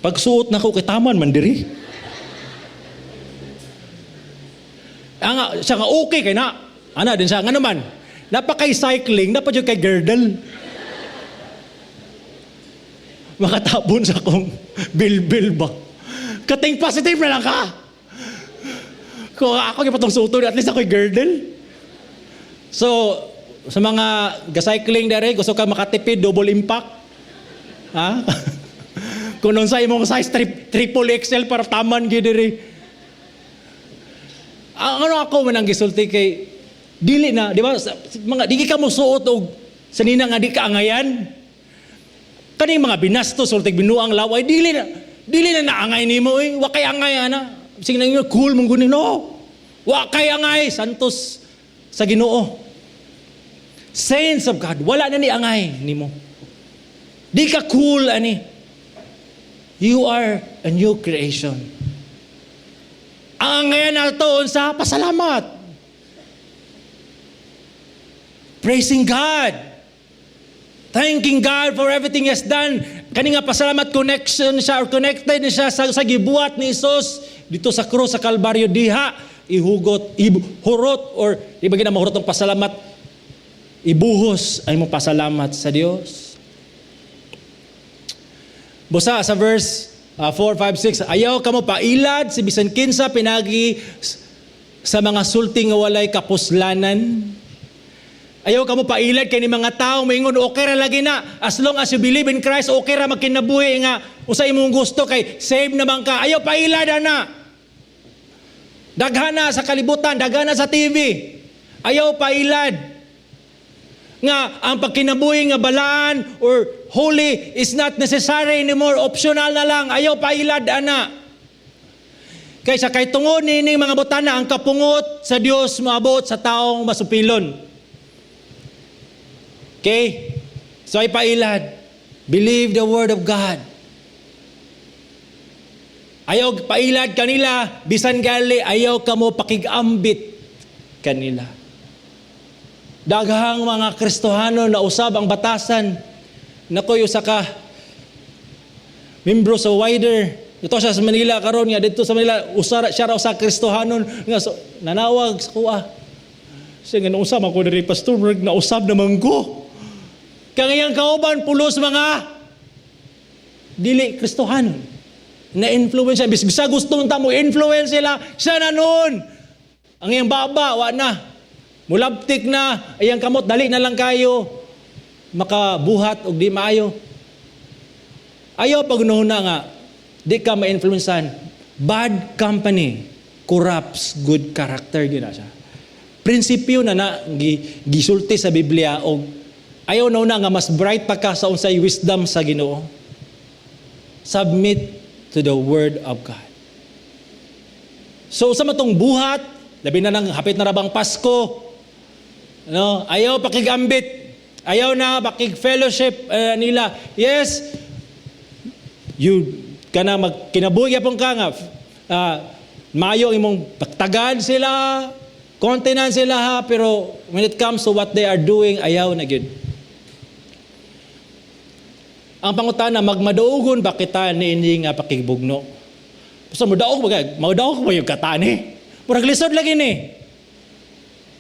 Pagsuot na ako, kay taman man diri. Ang siya nga okay kay na. Ana din siya nga naman. Napakay cycling, napa jud kay girdle. Makatabon sa akong bilbil ba. Kating positive na lang ka. Kung ako gipatong suoton, at least ako'y girdle. So, sa mga ga-cycling dere, gusto ka makatipid, double impact. Ha? Kung unsa imong size triple XL para taman gyud diri. Ang ano ako man ang gisulti kay dili na, di ba? Sa, mga di ka mo suot og sanina nga di ka angayan. Kaning mga binasto sultig binuang laway dili na naangay nimo eh. Wa kay angay ana. Sige na inyo, cool mong guni no. Wa kay angay santos sa Ginoo. Saints of God, wala na ni angay nimo. Di ka cool ani. You are a new creation. Ang angayan nato sa pasalamat. Praising God. Thanking God for everything He has done. Kani nga pasalamat connection siya or connected siya sa gibuhat ni Hesus dito sa krus sa Kalbaryo diha ihugot, ihurot or di ba ginamahurot ang pasalamat, ibuhos ay mo pasalamat sa Dios. Busa sa verse 4, 5, 6, ayaw kamo pailad si bisan kinsa pinagi sa mga sulti nga walay kapuslanan. Ayaw kamo pailad kay ni mga tao maingon okay ra lagi na as long as you believe in Christ okay ra magkinabuhi nga usa imong gusto kay save naman ka. Ayaw pailad ana. Daghana sa kalibutan, daghana sa TV. Ayaw pailad nga ang pagkinabuhi nga balaan or holy is not necessary anymore, optional na lang. Ayaw pailad ana. Kaysa kay tungod nining mga butana, ang kapungot sa Dios moabot sa taong masupilon. Okay? So ay pailad. Believe the word of God. Ayaw pailad kanila, bisan gali ayaw kamo pakigambit kanila. Daghang mga Kristohano na usab ang batasan. Nakoy usa ka membro sa wider ito siya sa Manila karon nga didto sa Manila usara siya raw sa Kristohanon nga so, nanawag sa kuha. Siya nga nausab ako diri, pastor, murag nausab naman ko. Kang iyang kauban pulos mga dili Kristohanon. Na influence siya bisa gusto ta mo influence sila, siya na nun. Ang iyang baba wa na. Mulabtik na, iyang kamot dali na lang kayo makabuhat og di maayo. Ayaw pag na nga di ka ma-influencean. Bad company corrupts good character, gyud na siya. Prinsipyo na na gisulti sa Biblia og ayaw na una nga mas bright pa ka sa unsay wisdom sa Ginoo. Submit to the word of God. So sa matong buhat, labi na nang hapit na rabang Pasko, no, ayaw pakigambit. Ayaw na pakig-fellowship nila. Yes, you kana magkinabuhi gyapon ka nga maayo ang imong pagtagan sila, kontenan sila ha, pero when it comes to what they are doing, ayaw na gyud. Ang pangutana, magmadaugon ba kita niini nga pakigbugno? Basta mo daog ba, madaog ba yung katani? Murag lisod lagi ni.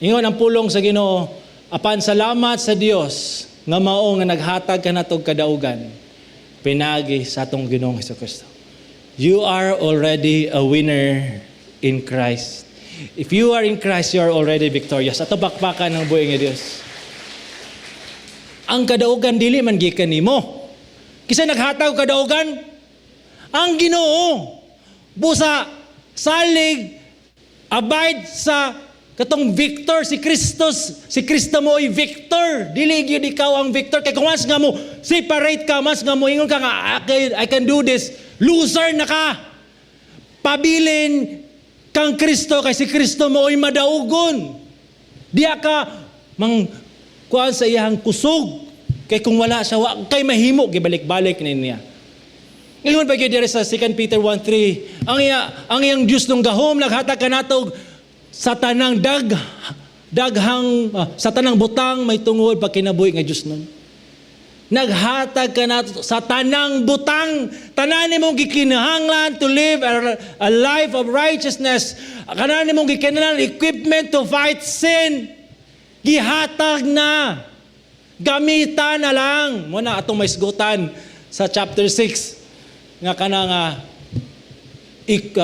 Ingon ang pulong sa Ginoo, apan salamat sa Dios nga mao nga naghatag kanatog kadaugan pinagi sa atong Ginoong Hesukristo. You are already a winner in Christ. If you are in Christ, you are already victorious. Ato pakpakan ng buhi nga Dios. Ang kadaugan dili man gikan nimo. Kinsa naghatag og kadaugan? Ang Ginoo. Busa salig, abide sa katong victor si Kristus, si Kristo mo ay victor, dili gyud ikaw ang victor, kay kung once nga mo separate ka, mas nga mo ingon ka nga I can do this, loser na ka. Pabilin kang Kristo kay si Kristo mo ay madaugon. Diya ka mang kuan sa iyang kusog, kay kung wala siya, wa kay mahimo. Gibalik-balik ni niya. Ngayon pa gyud diri sa 2 Peter 1:3, ang iyang Dios nung gahom naghatag kanatog sa tanang daghang sa tanang butang may tungod pagkinabuhi nga Dios nun. Naghatag ka na sa tanang butang, tanan nimong gikinahanglan to live a life of righteousness. Tanan nimong gikinahanglan equipment to fight sin. Gihatag na. Gamita na lang. Mo na atong maisgutan sa chapter 6 nga kana nga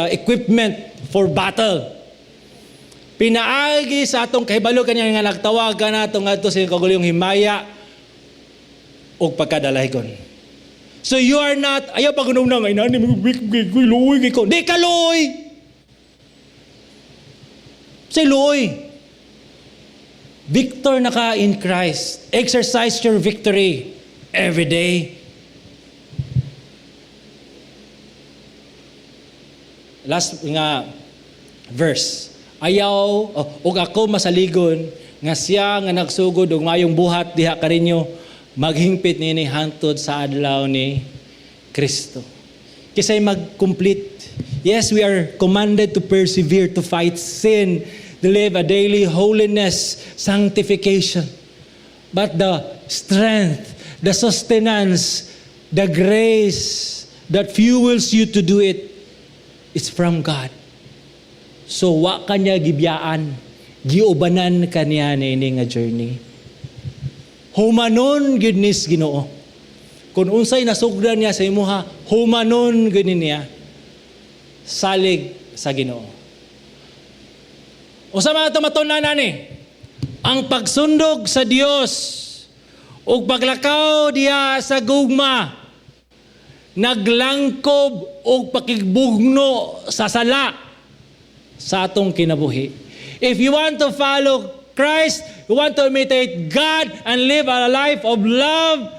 equipment for battle. Pinaagi sa atong kahibalo kanya nga nagtawag ka nato ngadto sa kaguliyong himaya ug pagkadalahigon. So you are not, ayaw pag na nga, inani, luoy ko. Di ka luoy! Say luoy. Victor na ka in Christ. Exercise your victory every day. Last nga verse. Ayaw oh, ug ako masaligon nga siya nga nagsugod og mayong buhat diha kaninyo maghingpit niini hangtod sa adlaw ni Kristo. Kisay mag-complete. Yes, we are commanded to persevere, to fight sin, to live a daily holiness, sanctification. But the strength, the sustenance, the grace that fuels you to do it is from God. So wa kanya gibiyaan, giubanan kaniya niini nga journey. Humanon gyud nis Ginoo. Kung unsay nasugdan niya sa imuha, humanon gyud niya. Salig sa Ginoo. Unsa man ato matun-an ani? Ang pagsundog sa Dios ug paglakaw diha sa gugma naglangkob og pakigbugno sa sala sa atong kinabuhi. If you want to follow Christ, we want to imitate God and live a life of love,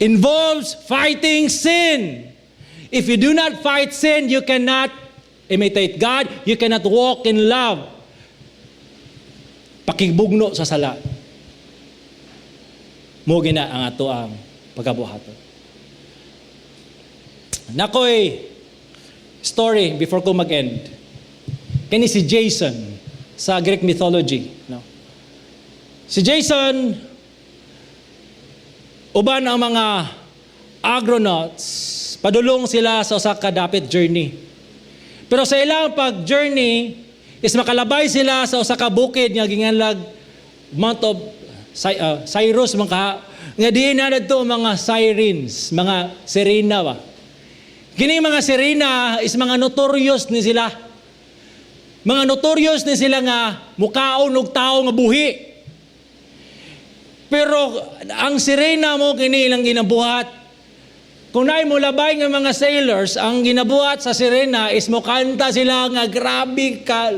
involves fighting sin. If you do not fight sin, you cannot imitate God, you cannot walk in love. Pakigbugno sa sala. Mao gina ang atoang pagabuhaton. Naa koy story before ko mag-end. Kani si Jason sa Greek mythology. No? Si Jason, uban ang mga Argonauts, padulong sila sa usa ka dapit journey. Pero sa ilang pag-journey, is makalabay sila sa usa ka bukid nga ginganlag Mount of Cyrus man ka nga diin na didto mga sirens, mga sirena ba. Kini mga sirena is mga notorious ni sila. Mga notorious ni sila nga mukaon og tao nga buhi. Pero ang sirena mao kini ilang ginabuhat. Kung naay molabay nga mga sailors, ang ginabuhat sa sirena is mokanta sila nga grabe ka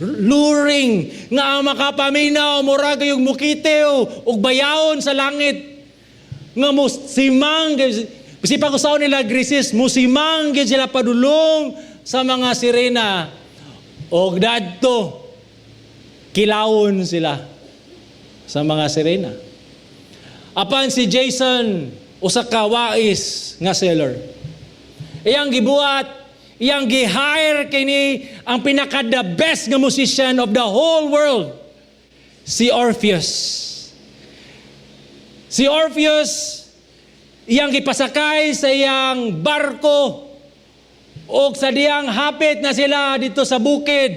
luring nga ang makapaminaw mura kayong mukitew ug bayawon sa langit nga mo simang si pag-usaw nila Greece, musimang gyud sila padulong sa mga sirena og dadto kilawon sila sa mga sirena. Apan si Jason, usa ka wais nga sailor. Iyang gibuhat, iyang gi-hire kini ang pinaka the best nga musician of the whole world, si Orpheus. Si Orpheus, iyang gipasakay sa iyang barko og sa diyang hapit na sila didto sa bukid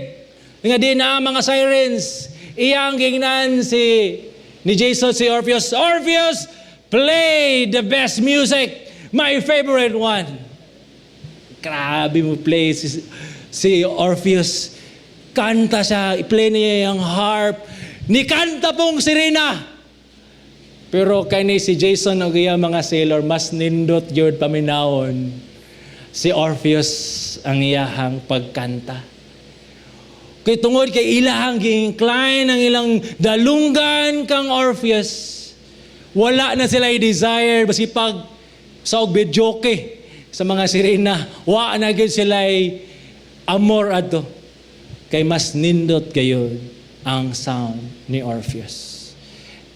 nga di na ang mga sirens, iyang gingnan si ni Jason si Orpheus, "Orpheus, play the best music, my favorite one." Grabe mo play si Orpheus. Kanta siya, i-play niya yung harp. Ni kanta pong sirena. Pero kani si Jason og iya mga sailor, mas nindot gyud paminawon si Orpheus ang iyahang pagkanta. Kay tungod kay ilahang gi-incline ang ilang dalunggan kang Orpheus, wala na sila i-desire basi pag sa og videoke sa mga sirena, wa na gyud sila amor adto. Kay mas nindot kayo ang sound ni Orpheus.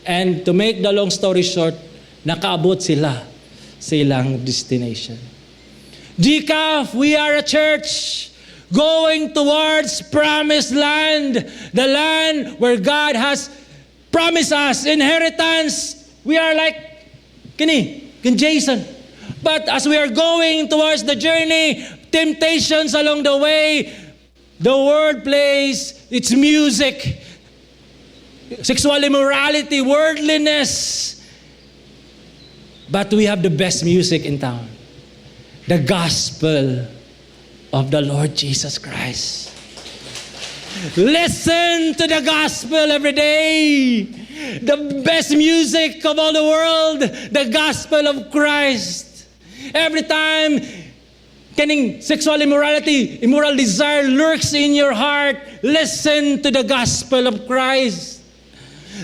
And to make the long story short, nakaabot sila sa ilang destination. GCAF, we are a church going towards promised land, the land where God has promised us inheritance. We are like kini, kin Jason. But as we are going towards the journey, temptations along the way, the world plays its music, sexual immorality, worldliness. But we have the best music in town: the gospel of the Lord Jesus Christ. Listen to the gospel every day. The best music of all the world, the gospel of Christ. Every time kaning sexual immorality, immoral desire lurks in your heart, listen to the gospel of Christ.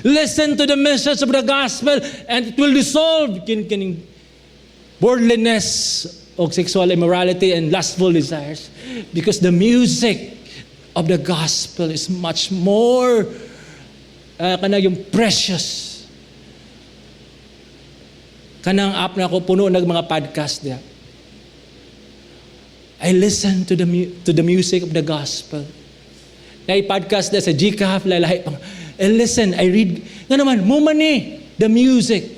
Listen to the message of the gospel and it will dissolve kining worldliness of sexual immorality and lustful desires because the music of the gospel is much more kanang yung precious. Kanang app nako puno nag mga podcast diya. I listen to the music of the gospel. Na podcast na sa GCAF, lalahi pang. I listen, I read. Nga naman, mao man ni, the music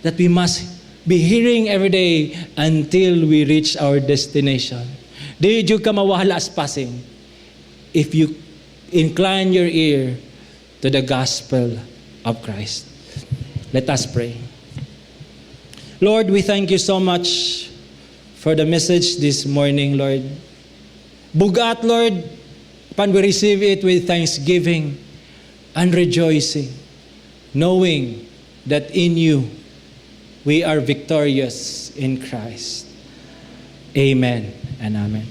that we must be hearing every day until we reach our destination. Di jud ka mawala sa passing if you incline your ear to the gospel of Christ. Let us pray. Lord, we thank you so much for the message this morning, Lord. Bugat, Lord, upon we receive it with thanksgiving and rejoicing, knowing that in you we are victorious in Christ. Amen and amen.